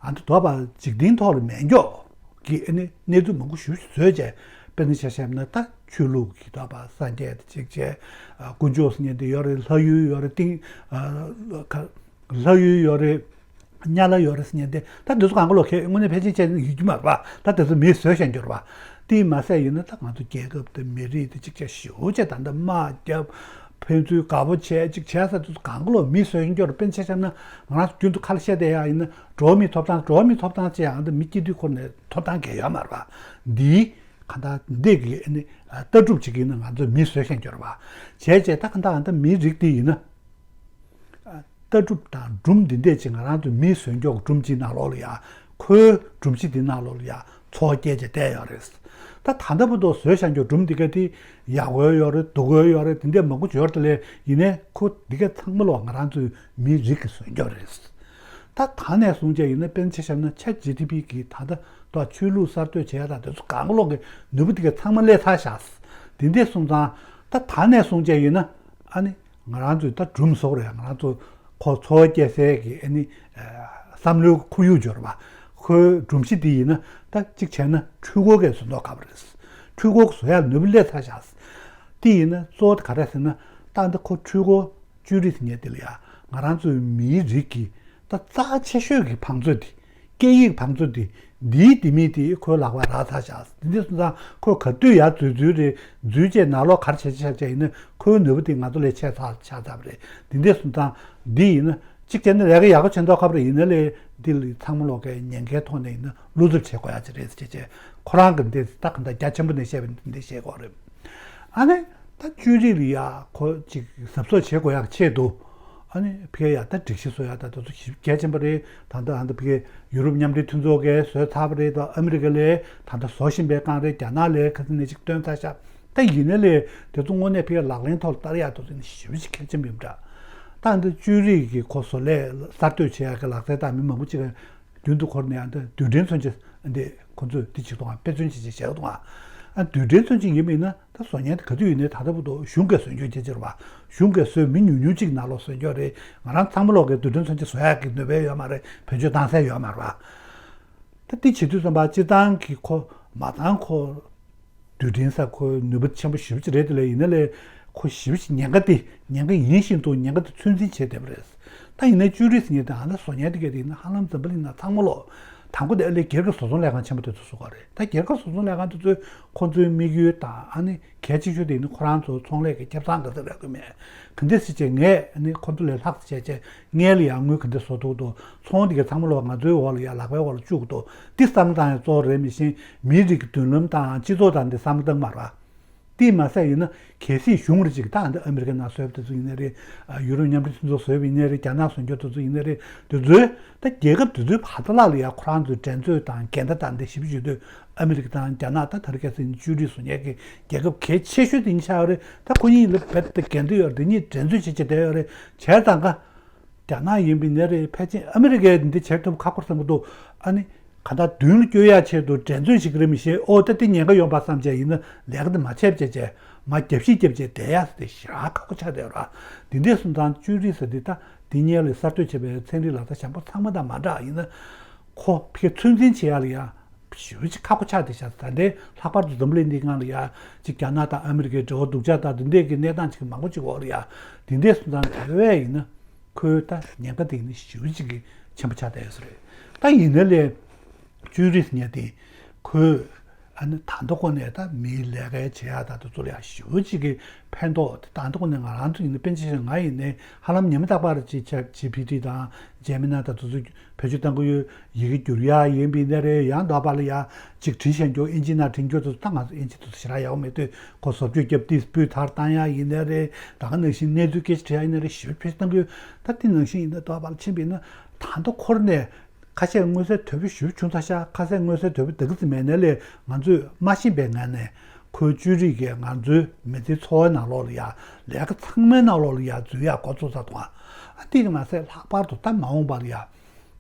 ཨ་ནི་དོགས་པ་འཇིག་རྟེན་ཐོག་ལ་མེད་མགྱོགས་ཀྱི་ཨ་ནི་གནས་ཚུལ་མང་པོ་ཞེ་པོ་ཅིག་བཟོས་བྱས་དཔེར་ན་ཆ་བཞག་ན་ད་ཆོས་ལུགས་ཀྱི་དོགས་པ་སངས་རྒྱས་དེ་གཅིག་བྱས་དཀོན་མཆོག་ཟེར་མཁན་དེ་ཡོད་རེད། ལྷ་ཡུལ་ཡོད་རེད། ཏིང་ལྷ་ཡུལ་ཡོད་རེད། དམྱལ་བ་ཡོད་རེད་ཟེར་མཁན་དེ་ད་འདི་ཚོ་གང་ག་ལོ་ཁེ་དངོས་གནས་ཕལ་ཆེར་བྱས་ན་ཡོད་རྒྱུ་མ་རེད་པ། ད་དེ་ཚོ་མིས་བཟོས་བཞག་འགྱུར་བ། དེས་མ་ཟད་ཡིན་ན་ད་ང་ཚོ་རྒྱལ་ཁབ་དང་མི་རིགས་དེ་གཅིག་བྱས་ཞེ་པོ་ཅིག་ད་ལྟ་དམག་བརྒྱབ། ཕན་ཚུན་དགའ་པོ་བྱས་ཅིག་བྱས་ས་དེ་ཚོ་གང་ག་ལོ་མིས་བཟོས་འགྱུར། དཔེར་ན་ཆ་བཞག་ན་ང་རང་ཚོ་རྒྱུན་དུ་ཁ་ལ་བཤད་བསྡད་ཡག་ཡིན་ན་འགྲོ་བ་མིའི་ཐོབ་ཐང་འགྲོ་བ་མིའི་ཐོབ་ཐང་ཅེས་ཡང་འདི་མི་སྐྱེ་དུས་འཁོར་ནས་ཐོབ་ཐང་གང་ཡང་ཡོད་མ་རེད་པ། འདིའི་གང་ལྟར་འདི་གི་ཨ་ནི་ལྟ་གྲུབ་ཅིག་ཡིན་ན་ང་ཚོ་མིས་བཟོས་བཞག་འགྱུར་བ། བྱས་བྱས་ད་གང་ལྟར་གང་ལྟར་མིའི་རིགས་འདི་ཡིན་ན། ལྟ་གྲུབ་དང་སྒྲུང་འདི་འདྲས་ཅིག་ང་རང་ཚོ་མིས་བཟོས་འགྱུར་སྒྲུང་གཅིག་ནང་ལོགས་ལ་ཡ། ཁོའི་སྒྲུང་གཞི་འདི་ནང་ལོགས་ལ་ཡ་འཚོ་བ་སྐྱེལ་བྱས་བསྡད་ཡོད་རེད། ད་ད་ལྟ་བར་དུ་བཟོས་བཞག་འགྱུར་སྒྲུང་འདི་ག་དེ་ཡག་པོ་ཡོད་རེད། སྡུག་པོ་ཡོད་རེད། དེ་འདྲས་མང་པོ་ཡོད་རེད། དེ་ལས་ཡིན་ནའི་ཁོ་འདི་ག་ཚང་མ་ལོ་ང་རང་ཚོའི་མིའི་རིགས་ཀྱིས་བཟོས་འགྱུར་རེད། ད་ད་ནས་བཟུང་བྱས་ཡིན་ན་དཔེར་ན་ཆ་བཞག་ན་ཆ་ཇི་ཐི་པི་གིས་ད་ལྟ་ད་ཆོས་ལུགས་གསར་གཏོད་བྱས་ཡ་དང་དེ་ཚོ་གང་ག་ལོག་གི་ནུས་པ་འདི་ག་ཚང་མ་སླེབས་ཚར་བཞག་དེ་འདྲས་སོང་ཙང་ད་ད་ནས་བཟུང་བྱས་ཡིན་ན་ཨ་ནི། ང་རང་ཚོའི་ད་སྒྲུང་བཟོ་རེད། ང་རང་ཚོ་ཁོ་འཚོ་བ་སྐྱེལ་སའི་གི་ཨ་ནི་བསམ་བློའི་ཁོར་ཡུག་འབྱོར་བ། ཁོའི་སྒྲུང་གཞི་འདི་ཡིན་ན་ད་གཅིག་བྱས་ན་འཕྲུལ་འཁོར་གས་བཟོ་མདོག་ཁ་པོ་རེད། འཕྲུལ་འཁོར་བཟོ་ཡག་ནུས་པ་སླེབས་ཚར་བཞག་དེ་ཡིན་ན་གཙོ་བོ་ག་རེ་ཟེར་ན་ད་འདི་ཁོ་འཕྲུལ་འཁོར་ཅུ་རིས་ངས་དེ་ལ་ཡ་ང་རང་ཚོའི་མིའི་རིགས་ཀྱི་ད་རྩ་ཆེ་ཤོས་ཀྱི་བང་མཛོད་དེ། སྐད་ཡིག་བང་མཛོད་དེ་འདིའི་ལྡེ་མིག་དེ་ཁོའི་ལག་པར་རག་ཚར་བཞག་འདི་འདྲ་སོང་ཙང་ཁོས་ག་དུས་ཡར་འཛུལ་འཛུལ་རེད། འཛུལ་རྗེས་ནང་ལོགས་ག་རེ་བྱས་བྱས་བྱས་ཡིན་ན་ཁོའི་ནུས་པ་དེ་ང་ཚོ་ལས་ཆེ་ཚར་ཆགས་ཚར་བ་རེད། འདི་འདྲ་སོང་ཙང་འདི་ཡིན་ན་གཅིག་བྱས་ན་ལས་ཀ་ཡག་པོ་བྱེད་མདོག་ཁ་པོ་རེད། ཡིན་ན་ལས་འདི་ལ་ཚང་མ་ལོག་གའི་ཉེན་ཁའི་ཐོག་ནས་ཡིན་ན་བློ་འཚབ་བྱེད་དགོས་ཡག་ཅིག་རེད་ཟེར་བྱས་བྱས་ཁོ་རང་གི་འདི་ད་ག་འདྲ་རྒྱ་ཆེན་པོ་ནས་བཤད་པ་འདི་འདྲ་བཤད་དགོས་རེད། ཨ་ནི། ད་ཅུ་རིས་ལ་ཡ་ཁོ་ཅིག་གཟབ་གཟབ་བྱེད་དགོས་ཡག་ཆེད་དུ། ཨ་ནི་ཕ་གིར་ཡ་ད་སྒྲིག་གཞི་བཟོ་ཡག་ད་དེ་ཚོ་ཞིབ་གལ་ཆེན་པོ་རེད། ད་ལྟ་ཨ་ད་ཕ་གིར་ཡུ་རོབ་མཉམ་འབྲེལ་མཐུན་ཚོགས་ཀྱིས་བཟོས་ཚར་བ་རེད། ད་ཨ་མི་རི་ཀ་ལས་ད་ལྟ་བཟོ་བཞིན་པའི་སྒང་རེད། རྒྱ་ནག་ལས་ཁ་སང་ནས་ཅིག་བཏོན་ཚར་ཤག་ད་ཡིན་ན་ལས་དེ་ཚོ་དངོས་གནས་ཕ་གིར་ལག་ལེན་ཐོག་ལ་བསྟར་ཡག་དེ་ཚོ་ནི་ཞེ་པོ་ཅིག་གལ་ཆེན་པོ་ཡིན་པ་འདྲ། ད་ཨ་ད་ཅུ་རིས་ཀྱི་ཁོ་བཟོ་ལས་གསར་གཏོད་བྱེད་ཡག་གི་ལག་རྩལ་དང་མི་མང་པོ་ཅིག་རྒྱུན་དུ་འཁོར་ནས་ཨ་འདི་རྡུལ་ཕྲན་མཚོན་ཆ་འདི་ཁོ་ཚོས་འདི་བྱེད་དང་དཔེ་མཚོན་བྱེད་བྱེད་བྱེད་དང་ ཨ་རྡུལ་ཕྲན་མཚོན་ཆ་ཡིན་པ་ཡིན་ན་ད་བཟོ་མཁན་དེ་ག་དུས་ཡིན་ནའི་ད་ལྟ་བར་དུ་གཞུང་གིས་བཟོ་འཇོག་བྱེད་ཀྱི་རེད་བ། གཞུང་གིས་བཟོས་མི་ཉུང་ཉུང་གཅིག་ནང་ལོགས་བཟོ་འཇོག་རེད། ང་རང་ཚང་མ་ལོག་གིས་རྡུལ་ཕྲན་མཚོན་ཆ་བཟོ་ཡག་གི་ནུས་པ་ཡོད་མ་རེད། བེད་སྤྱོད་བཏང་ས་ཡོད་མ་རེད་བ། ད་འདི་བྱེད་དུས་ཙམ་པ་སྤྱིར་བཏང་གི་ཁོ་མ་བཏང་ཁོ། རྡུལ་ཕྲན་ས་ཁོ་ནུས་པ་ཆེན་པོ་ཞེ་པོ་ཅིག་རེད་དེ་ལས་ཡིན་ན་ལས་ཁོ་ཞེ་པོ་ཅིག་ཉེན་ཁ་དེ་ཉེན་ཁ་ཡིན་བཞིན་དུ་ཉེན་ཁ་དེ་ཚོད་འཛིན་བྱས་བསྡད་པ་རེད། ད་ཡིན་ན་ཅུའུ་ཀྲི་ཟེར་མཁན་དེ་ཨ་ན་བཟོ་མཁན་དེ་གས་དེ་ཡིན་ན་ཧ་ལམ་འཛམ་བུ་གླིང་ནང་ཚང་མ་ལོ། དང་པོ་དེ་ཨ་ལས་སྒེར་གྱི་བཟོ་ཚོང་ལས་ཁང་ཆེན་པོ་དེ་ཚོ་བཟོ་ག་རེད། ད་སྒེར་གྱི་བཟོ་ཚོང་ལས་ཁང་དེ་ཚོས་ཁོ་ཚོའི་དམིགས་ཡུལ་དང་ཨ་ནི་གལ་ཆེ་ཤོས་དེ་ཡིན་ན་ཁོ་རང་ཚོ་ཚོང་ལས་ཀྱི་ཁེ་བཟང་ག་ཚོད་རག་གི་མེད། ག་འདྲས་སེ་བྱས་ངས་ཨ་ནི་ཁོ་ཚོ་ལས་ལྷག་ཙམ་བྱས་བྱས་ངས་ལ་ཡང་དངུལ་ག་འདྲས་བཟོ་ཐུབ་འདུག་ཚོང་དེ་གས་ཚང་མ་ལོ་ང་ཚོའི་འོག་ལ་ཡ་ལག་པའི་འོག་ལ་བཅུག་འདུག་འདི་བསམ་བློ་བཏང་ཡ་གཙོ་བོ་རེད། མི་ཤེས་མིའི་རིགས་ཀྱི་མདུན་ལམ་དང་སྤྱི་ཚོགས་དང་འདི་བསམ་བློ་བཏང་མ་རེད། དེས་མ་ཟད་ཡིན་ན་གལ་སྲིད་གཞུང་རེ་ཅིག་ད་ཨ་མེ་རི་ཀའི་ནང་བཟོས་པ་དེ་ཚོ་ཡིན་ན་རེད། ཡུ་རོབ་མཉམ་འབྲེལ་མཐུན་ཚོགས་བཟོས་པ་ཡིན་ན་རེད། རྒྱ་ནག་བཟོ་འཇོག་དེ་ཚོ་ཡིན་ན་རེད། དེ་ཚོས་ད་རྒྱལ་ཁབ་དེ་ཚོའི་བར་དུ་ལ་ལ་ཡ་ཁོ་རང་ཚོའི་འགྲན་རྩོད་དང་འགལ་ཟླ་དང་འདི་ཞིབ་ཞིབ་དུས་ཨ་མེ་རི་ཀ་དང་རྒྱ་ནག་ད་དེ་རིང་ཁ་སང་ཅུའུ་ཀྲི་བཟོ་མཁན་གྱི་རྒྱལ་ཁབ་གལ་ཆེ་ཤོས་དེ་ཡིན་ཆགས་ཡོད་རེད། ད་ཁོ་གཉིས་ལ་རྦད་དེ་འགལ་འདུ་ཡོད་རེད། འདི་གཉིས་འགྲན་རྩོད་བྱེད་བྱེད་བསྡད་ཡོད་རེད། བྱས་ཙང་ཀ་རྒྱ་ནག་ཡིན་པའི་ནས་རེད། ཕལ་ཆེར་ཨ་མི་རི་ཀས་འདི་བྱེད་ཐུབ་ཁག་པོ་བསམ་གྱི་འདུག་ཨ་ནི་ག་ད་མདུན་ལ་བསྐྱོད་ཡ་ཆེད་དུ་འགྲན་རྩོད་བྱེད་ཀྱི་རེད་མི་ཤེས། ཨོ་ད་དེ་ཉེན་ཁ་ཡོང་པ་བསམ་བྱས་ཡིན་ན་ལས་ཀ་འདི་མ་བྱས་བྱས་བྱས་མ་རྒྱབ་བཤིག་རྒྱབ་བྱས་བསྡད་ཡ་ཟེར་ཏེ་ཞེ་དྲག་ཁག་པོ་ཆགས་བསྡད་ར། འདི་འདྲས་སོང་ཙང་ཅུའུ་ཀྲི་ཟེར་འདི་ད་འདི་སྔོན་ལ་གསར་གཏོད་བྱས་པའི་ཚན་རིག་ལག་རྩལ་བྱང་པོ་ཚང་མ་དང་མ་འདྲ་ཡིན་ན་ཁོ་ཕ་གིར་ཚོད་འཛིན་བྱེད་ཡ་ལ་ཡ་ཞེ་པོ་ཅིག་ཁག་པོ་ཆགས་བསྡད་ཤག་ད་ལྟའི་ལྷག་པར་དུ་འཛམ་བུ་གླིང་འདིའི་སྒང་ལ་ཡ་ཅིག་རྒྱ་ནག་དང་ཨ་མི་རི་ཀའི་འབྲེལ་བ་སྡུག་ཅག་དང་འདི་འདྲས་ཀྱི་གནས་སྟངས་ཅིག་མང་པོ་ཅིག་འོག་ལ་ཡ་འདི་འདྲས་སོང་ཙང་དེ་བས་ཡིན་ན། ཁོའི་ད་ཉེན་ཁ་དེ་ནི་ཞེ་པོ་ཅིག་གི་ཆེན་པོ་ཆགས་བསྡད་ཡོད་ས་རེད། ད་ཡིན་ན་ལས་ཅུའུ་ཀྲི་ཟེར་མཁན་དེ་ཁོས་ཨ་ནི་ད་ལྟ་ཁོ་ནས་ད་མིའི་ལས་ཀ་བྱེད་ཡག་ད་དེ་ཚོ་ལ་ཡང་ཞེ་པོ་ཅིག་གི་ཕན་ཐོགས་དེ་ད་ལྟ་ཁོ་ནས་ང་རང་ཚོ་ཡིན་ན་དཔེར་ན་ཆ་བཞག་ང་ཡིན་ནའི་ཧ་ལམ་ཉི་མ་རྟག་པར་ཅིག་ཆ་ཇི་ཕི་ཊི་དང་ཇེ་མི་ནའི་ད་དེ་ཚོ་བེད་སྤྱོད་གཏང་གི་ཡོད། ཡི་གེ་བསྒྱུར་ཡག་ཡིན་པ་ཡིན་ན་རེད། ཡང་དག་པ་ལ་ཡ་ཅིག་བྲིས་བཞག་རྒྱུ་ཨིན་ཇི་ནང་བྲིས་རྒྱུ་དེ་ཚོ་ད་ང་ཚོ་ཨིན་ཇི་དེ་ཚོ་ཞེ་དྲག་ཡག་པོ་མེད་དུས་ཁོ་བཟོ་བཅོས་བརྒྱབ་དེ་སྤུས་དག་བཏང་ཡག་ཡིན་ན་རེད། ད་ག་ནང་བཞིན་གནས་ཚུལ་སྐད་ཆ་དྲི་ཡག་ཡིན་ན་རེད། ཞེ་པོ་བེད་སྤྱོད་གཏང་གི་ཡོད། ད་དེ་ནང་བཞིན་ཡིན་ན་དོགས་པ་ལ་ཕྱིན་པ་ཡིན་ན་ད་ལྟ་ཁོ་རང་ནས་ཁ་ཤས་མངོན་གསལ་དོད་པོ་ཞེ་པོ་བྱུང་ཚར་ཤག་ཁ་ཤས་མངོན་གསལ་དོད་པོ་ད་ག་ཙམ་མེད་ནའི་ལས་ང་ཚོས་མ་ཤེས་པའི་ངང་ནས་ཁོའི་བཅོས་སྒྲིག་གིས་ང་ཚོའི་མི་ཚེའི་འཚོ་བའི་ནང་ལོགས་ལ་ཡ་ལས་ཀ་ཚང་མའི་ནང་ལོགས་ལ་ཡ་འཛུལ་ཡག་འགོ་བཙུགས་ཚར་འདུག་ཨ་དེ་གི་མ་ཟད་ལྷག་པར་དུ་ད་མ་འོངས་པ་ལ་ཡ།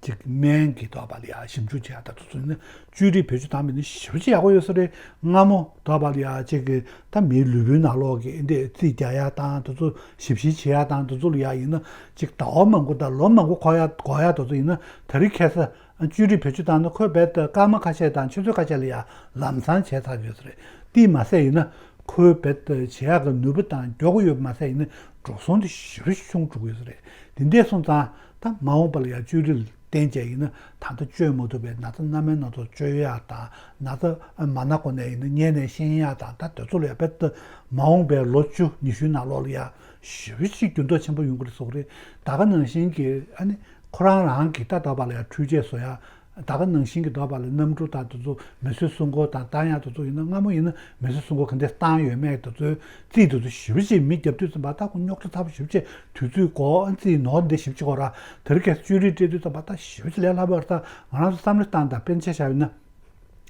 ཅིག་སྨན་གྱི་དོགས་པ་ལ་ཡ་ཞིབ་འཇུག་བྱེད་ཡག་ད་དེ་ཚོ་ནི་བཅོས་སྒྲིག་བེད་སྤྱོད་བཏང་བ་ཡིན་ན་ཞེ་པོ་ཅིག་ཡག་པོ་ཡོད་ས་རེད། སྔ་མོ་དོགས་པ་ལ་ཡ་ཅིག་གི་ད་མིའི་ལུས་པོའི་ནང་ལོགས་ཀྱི་འདི་རྩིས་རྒྱག་ཡག་དང་དེ་ཚོ་ཞིབ་བཤེར་བྱེད་ཡག་དང་དེ་ཚོ་ལ་ཡ་ཡིན་ན་ཅིག་ཟླ་བ་མང་པོ་དང་ལོ་མང་པོ་འགོར་ཡག་འགོར་ཡག་དེ་ཚོ་ཡིན་ན་ད་རེས་ཁ་སང་བཅོས་སྒྲིག་བེད་སྤྱོད་བཏང་ན་ཁོས་རྦད་དེ་སྐར་མ་ཁ་ཤས་དང་ཆུ་ཚོད་ཁ་ཤས་ལ་ཡ་ལམ་སང་བྱས་ཚར་ཡོད་ས་རེད། དེས་མ་ཟད་ཡིན་ན་ཁོས་རྦད་དེ་བྱེད་ཡག་གི་ནུས་པ་དང་མགྱོགས་པོ་ཡོད་པ་མ་ཟད་ཡིན་ན་འགྲོ་སོང་དེ་ཞེ་པོ་ཅིག་ཆུང་འགྲོ་གི་ཡོད་ས་རེད། དེ་འདྲས་སོང་ཙང་ད་མ་འོངས་པ་ལ་ཡང་བཅོས་སྒྲིག་བསྟན་བྱས་ཡིན་ན་ད་ལྟ་བཅོས་མ་ཐུབ་པའི་ན་ཚ་སྣ་མིན་སྣ་ཚོགས་བཅོས་ཡག་དང་ན་ཚ་མ་ན་གོང་ནས་ཡིན་ན་སྔོན་ནས་ཤེས་ཡག་དང་ད་དེ་ཚོ་ལ་ཡང་རྦད་དེ་མ་འོངས་པའི་ལོ་བཅུ་ཉི་ཤུའི་ནང་ལོགས་ལ་ཡང་ཞེ་པོ་ཅིག་འགྱུར་ལྡོག་ཆེན་པོ་ཡོང་གི་རེད་བཟོ་གི་རེད། ད་ག་ནང་བཞིན་གྱི་ཨ་ནི་ཁོ་རང་རང་གི་ད་ལྟ་བ་ལ་ཡང་འཕྲུལ་ཆས་བཟོ་ཡག་ད་ག་ནང་བཞིན་གྱི་དོགས་པ་ལ་གནམ་གྲུ་དང་དེ་ཚོ་མེ་གསོད་སྲུང་འཁོར་དང་བཏང་ཡག་དེ་ཚོ་ཡིན་ན་སྔ་མོ་ཡིན་ན་མེ་གསོད་སྲུང་འཁོར་ག་འདྲས་བཏང་ཡོད་མེད་དེ་ཚོའི་རྩིས་དེ་ཚོ་ཞེ་པོ་ཅིག་མི་རྒྱབ་དུས་ཙམ་པ་ད་ཁོ་རྙོག་དྲ་ཚ་པོ་ཞེ་པོ་ཅིག་དུས་ཚོད་འགོར་ཨ་རྩིས་ནོར་འདི་ཞེ་པོ་ཅིག་འགོར་ར། དེ་རིང་ཁ་སང་བཅོས་སྒྲིག་སྤྲད་དུས་ཙམ་པ་ད་ཞེ་པོ་ཅིག་ལས་སླ་པོ་རེད། ད་ང་རང་ཚོ་བསམ་བློ་བཏང་དང་དཔེར་ན་ཆ་བཞག་ཡིན་ན།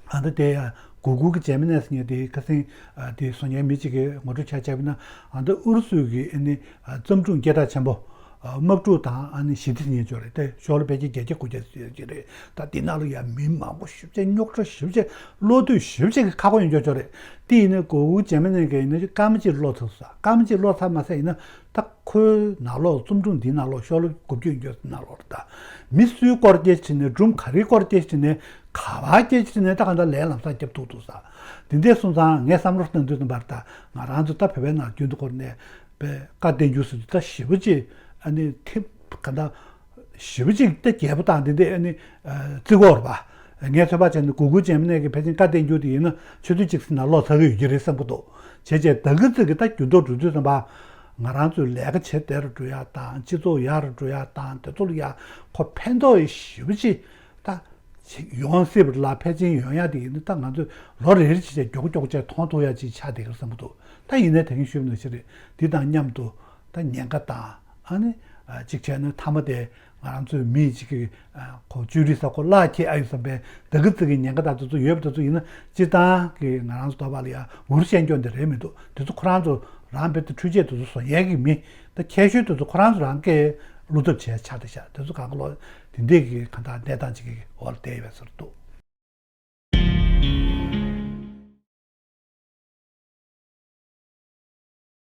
ཨ་ད་དེ་ཡང་གུ་གུལ་གྱི་ཇེ་མི་ནའི་ཟེར་མཁན་དེ་ཁ་སང་ཨ་དེ་བཟོ་མཁན་མི་གཅིག་གིས་ངོ་སྤྲོད་བྱས་བྱས་པ་ཡིན་ན། ཨ་ད་ཨུ་རུ་སུ་གི་ཨ་ནི་ཨ་བརྩམས་སྒྲུང་སྐད་གྲགས་ཆེན་པོ་ཨ་དམག་འཁྲུག་དང་ཨ་ནི་ཞི་བདེ་ཟེར་མཁན་ཅིག་ཡོད་རེད། དེ་ཤོག་ལོ་ཕལ་ཆེར་བརྒྱད་བརྒྱ་དགུ་བརྒྱ་ཙམ་ཡོད་ཀྱི་རེད། ད་དེ་ནང་ལ་ཡང་མི་མང་པོ་ཞེ་པོ་ཅིག་རྙོག་དྲ་ཞེ་པོ་ཅིག་བློ་འདོད་ཞེ་པོ་ཅིག་གི་ཁག་པོ་ཡོང་ཀྱོག་ཀྱོག་རེད། དེ་ཡིན་ན་གུ་གུལ་ཇེ་མི་ནའི་གི་ཡིན་ན་སྐར་མ་གཅིག་ཀློག་ཚར་སོང་། སྐར་མ་གཅིག་ཀློག་ཚར་མ་ཟད་ཡིན་ན་ད་ཁོའི་ནང་ལོགས་རྩོམ་སྒྲུང་འདིའི་ནང་ལོགས་ཤོག་ལོ་དགུ་བཅུ་ཡོད་ནང་ལོགས་ད་མི་སུའི་སྐོར་སྐད་ཆ་དྲིས་ནས་སྒྲུང་ག་རེའི་སྐོར་སྐད་ཆ་དྲིས་ནས་ག་བ་སྐད་ཆ་དྲིས་ནས་ད་གང་ལྟར་ལས་ལམ་སང་རྒྱབ་ཐུབ་འདུག་ས། དེ་འདྲས་སོང་ཙང་ངས་བསམ་བློ་བཏང་དུས་ཙམ་པར་ད་ང་རང་ཚོ་ད་བོད་པའི་ནང་རྒྱུན་དུ་སྐོར་ནས་པའི་བཀའ་བསྟན་འགྱུར་ཟེར་དུས་ད་ཞེ་པོ་ཅིག་ཨ་ནི་ཐེབས་ག་འདྲ་ཞེ་པོ་ཅིག་ད་རྒྱས་པོ་དང་དེ་འདྲས་ཨ་ནི་བརྩི་གི་ཡོད་རེད་པ། ངས་ཚོད་དཔག་བྱས་ན་གུ་གུལ་ཇེ་མི་ནའི་གི་ཕལ་ཆེར་བཀའ་བསྟན་འགྱུར་དེ་ཡིན་ན་ཆུ་ཚོད་གཅིག་ཙམ་ནང་ཀློག་ཚར་གི་ཡོད་ཀྱི་རེད་བསམ་གི་འདུག་བྱས་བྱས་ད་གི་ཙི་གི་ད་འགྱུར་ལྡོག་འགྲོ་དུས་ཙམ་པ་ང་རང་ཚོས་ལས་ཀ་བྱེད་བདེ་རུ་འགྲོ་ཡག་དང་སྤྱི་ཚོགས་ཡག་རུ་འགྲོ་ཡག་དང་དེ་ཚོ་ལ་ཡག་ཁོ་ཕན་ཐོགས་ཡོད་ཞེ་པོ་ཅིག་ད་ཡོང་སྲིད་པ་ལ་ཕལ་ཆེར་ཡོང་ཡག་དེ་ཡིན་ན་ད་ང་ཚོས་ལོ་རེ་རེ་བྱས་བྱས་མགྱོགས་མགྱོགས་བྱས་མཐོང་ཐུབ་ཡག་ཅིག་ཆགས་བསྡད་ཀྱི་རེད་བསམ་གི་འདུག་ད་ཡིན་ནའི་ད་གིན་ཞུས་པ་ནང་བཞིན་རེད། འདི་དང་མཉམ་དུ་ད་ཉེན་ཁ་དང་ཨ་ནི་ཅིག་བྱས་ན་མཐའ་མ་དེ། ང་རང་ཚོའི་མི་གཅིག་གིས་ཁོ་བཅོས་སྒྲིག་ས་ཁོ་གླ་འཁྱེར་ཨ་ཡོད་བསམ་པའི་ད་གི་ཙི་གི་ཉེན་ཁ་དང་དེ་ཚོ་ཡོད་པ་དེ་ཚོ་ཡིན་ན་སྤྱིར་བཏང་གི་ང་རང་ཚོ་དོགས་པ་ལ་ཡ་འུར་བཤད་རྒྱུ་འདི་རེད་མི་འདུག་དེ་ཚོ་ཁོ་རང་ཚོ་རང་རྦད་དེ་འཕྲུལ་ཆས་དེ་ཚོ་བཟོ་མཁན་གྱི་མི་ད་ཁྱད་ཤོས་དེ་ཚོ་ཁོ་རང་ཚོ་རང་གིས་བློ་འཚབ་བྱས་ཆགས་བསྡད་ཤག་དེ་ཚོ་གང་ག་ལོ་དེ་འདྲས་ཀྱི་གང་ལྟར་གནས་སྟངས་ཅིག་གི་འོག་ལ་བསྡད་ཡོད་པའི་བཟོ་འདྲ་འདུག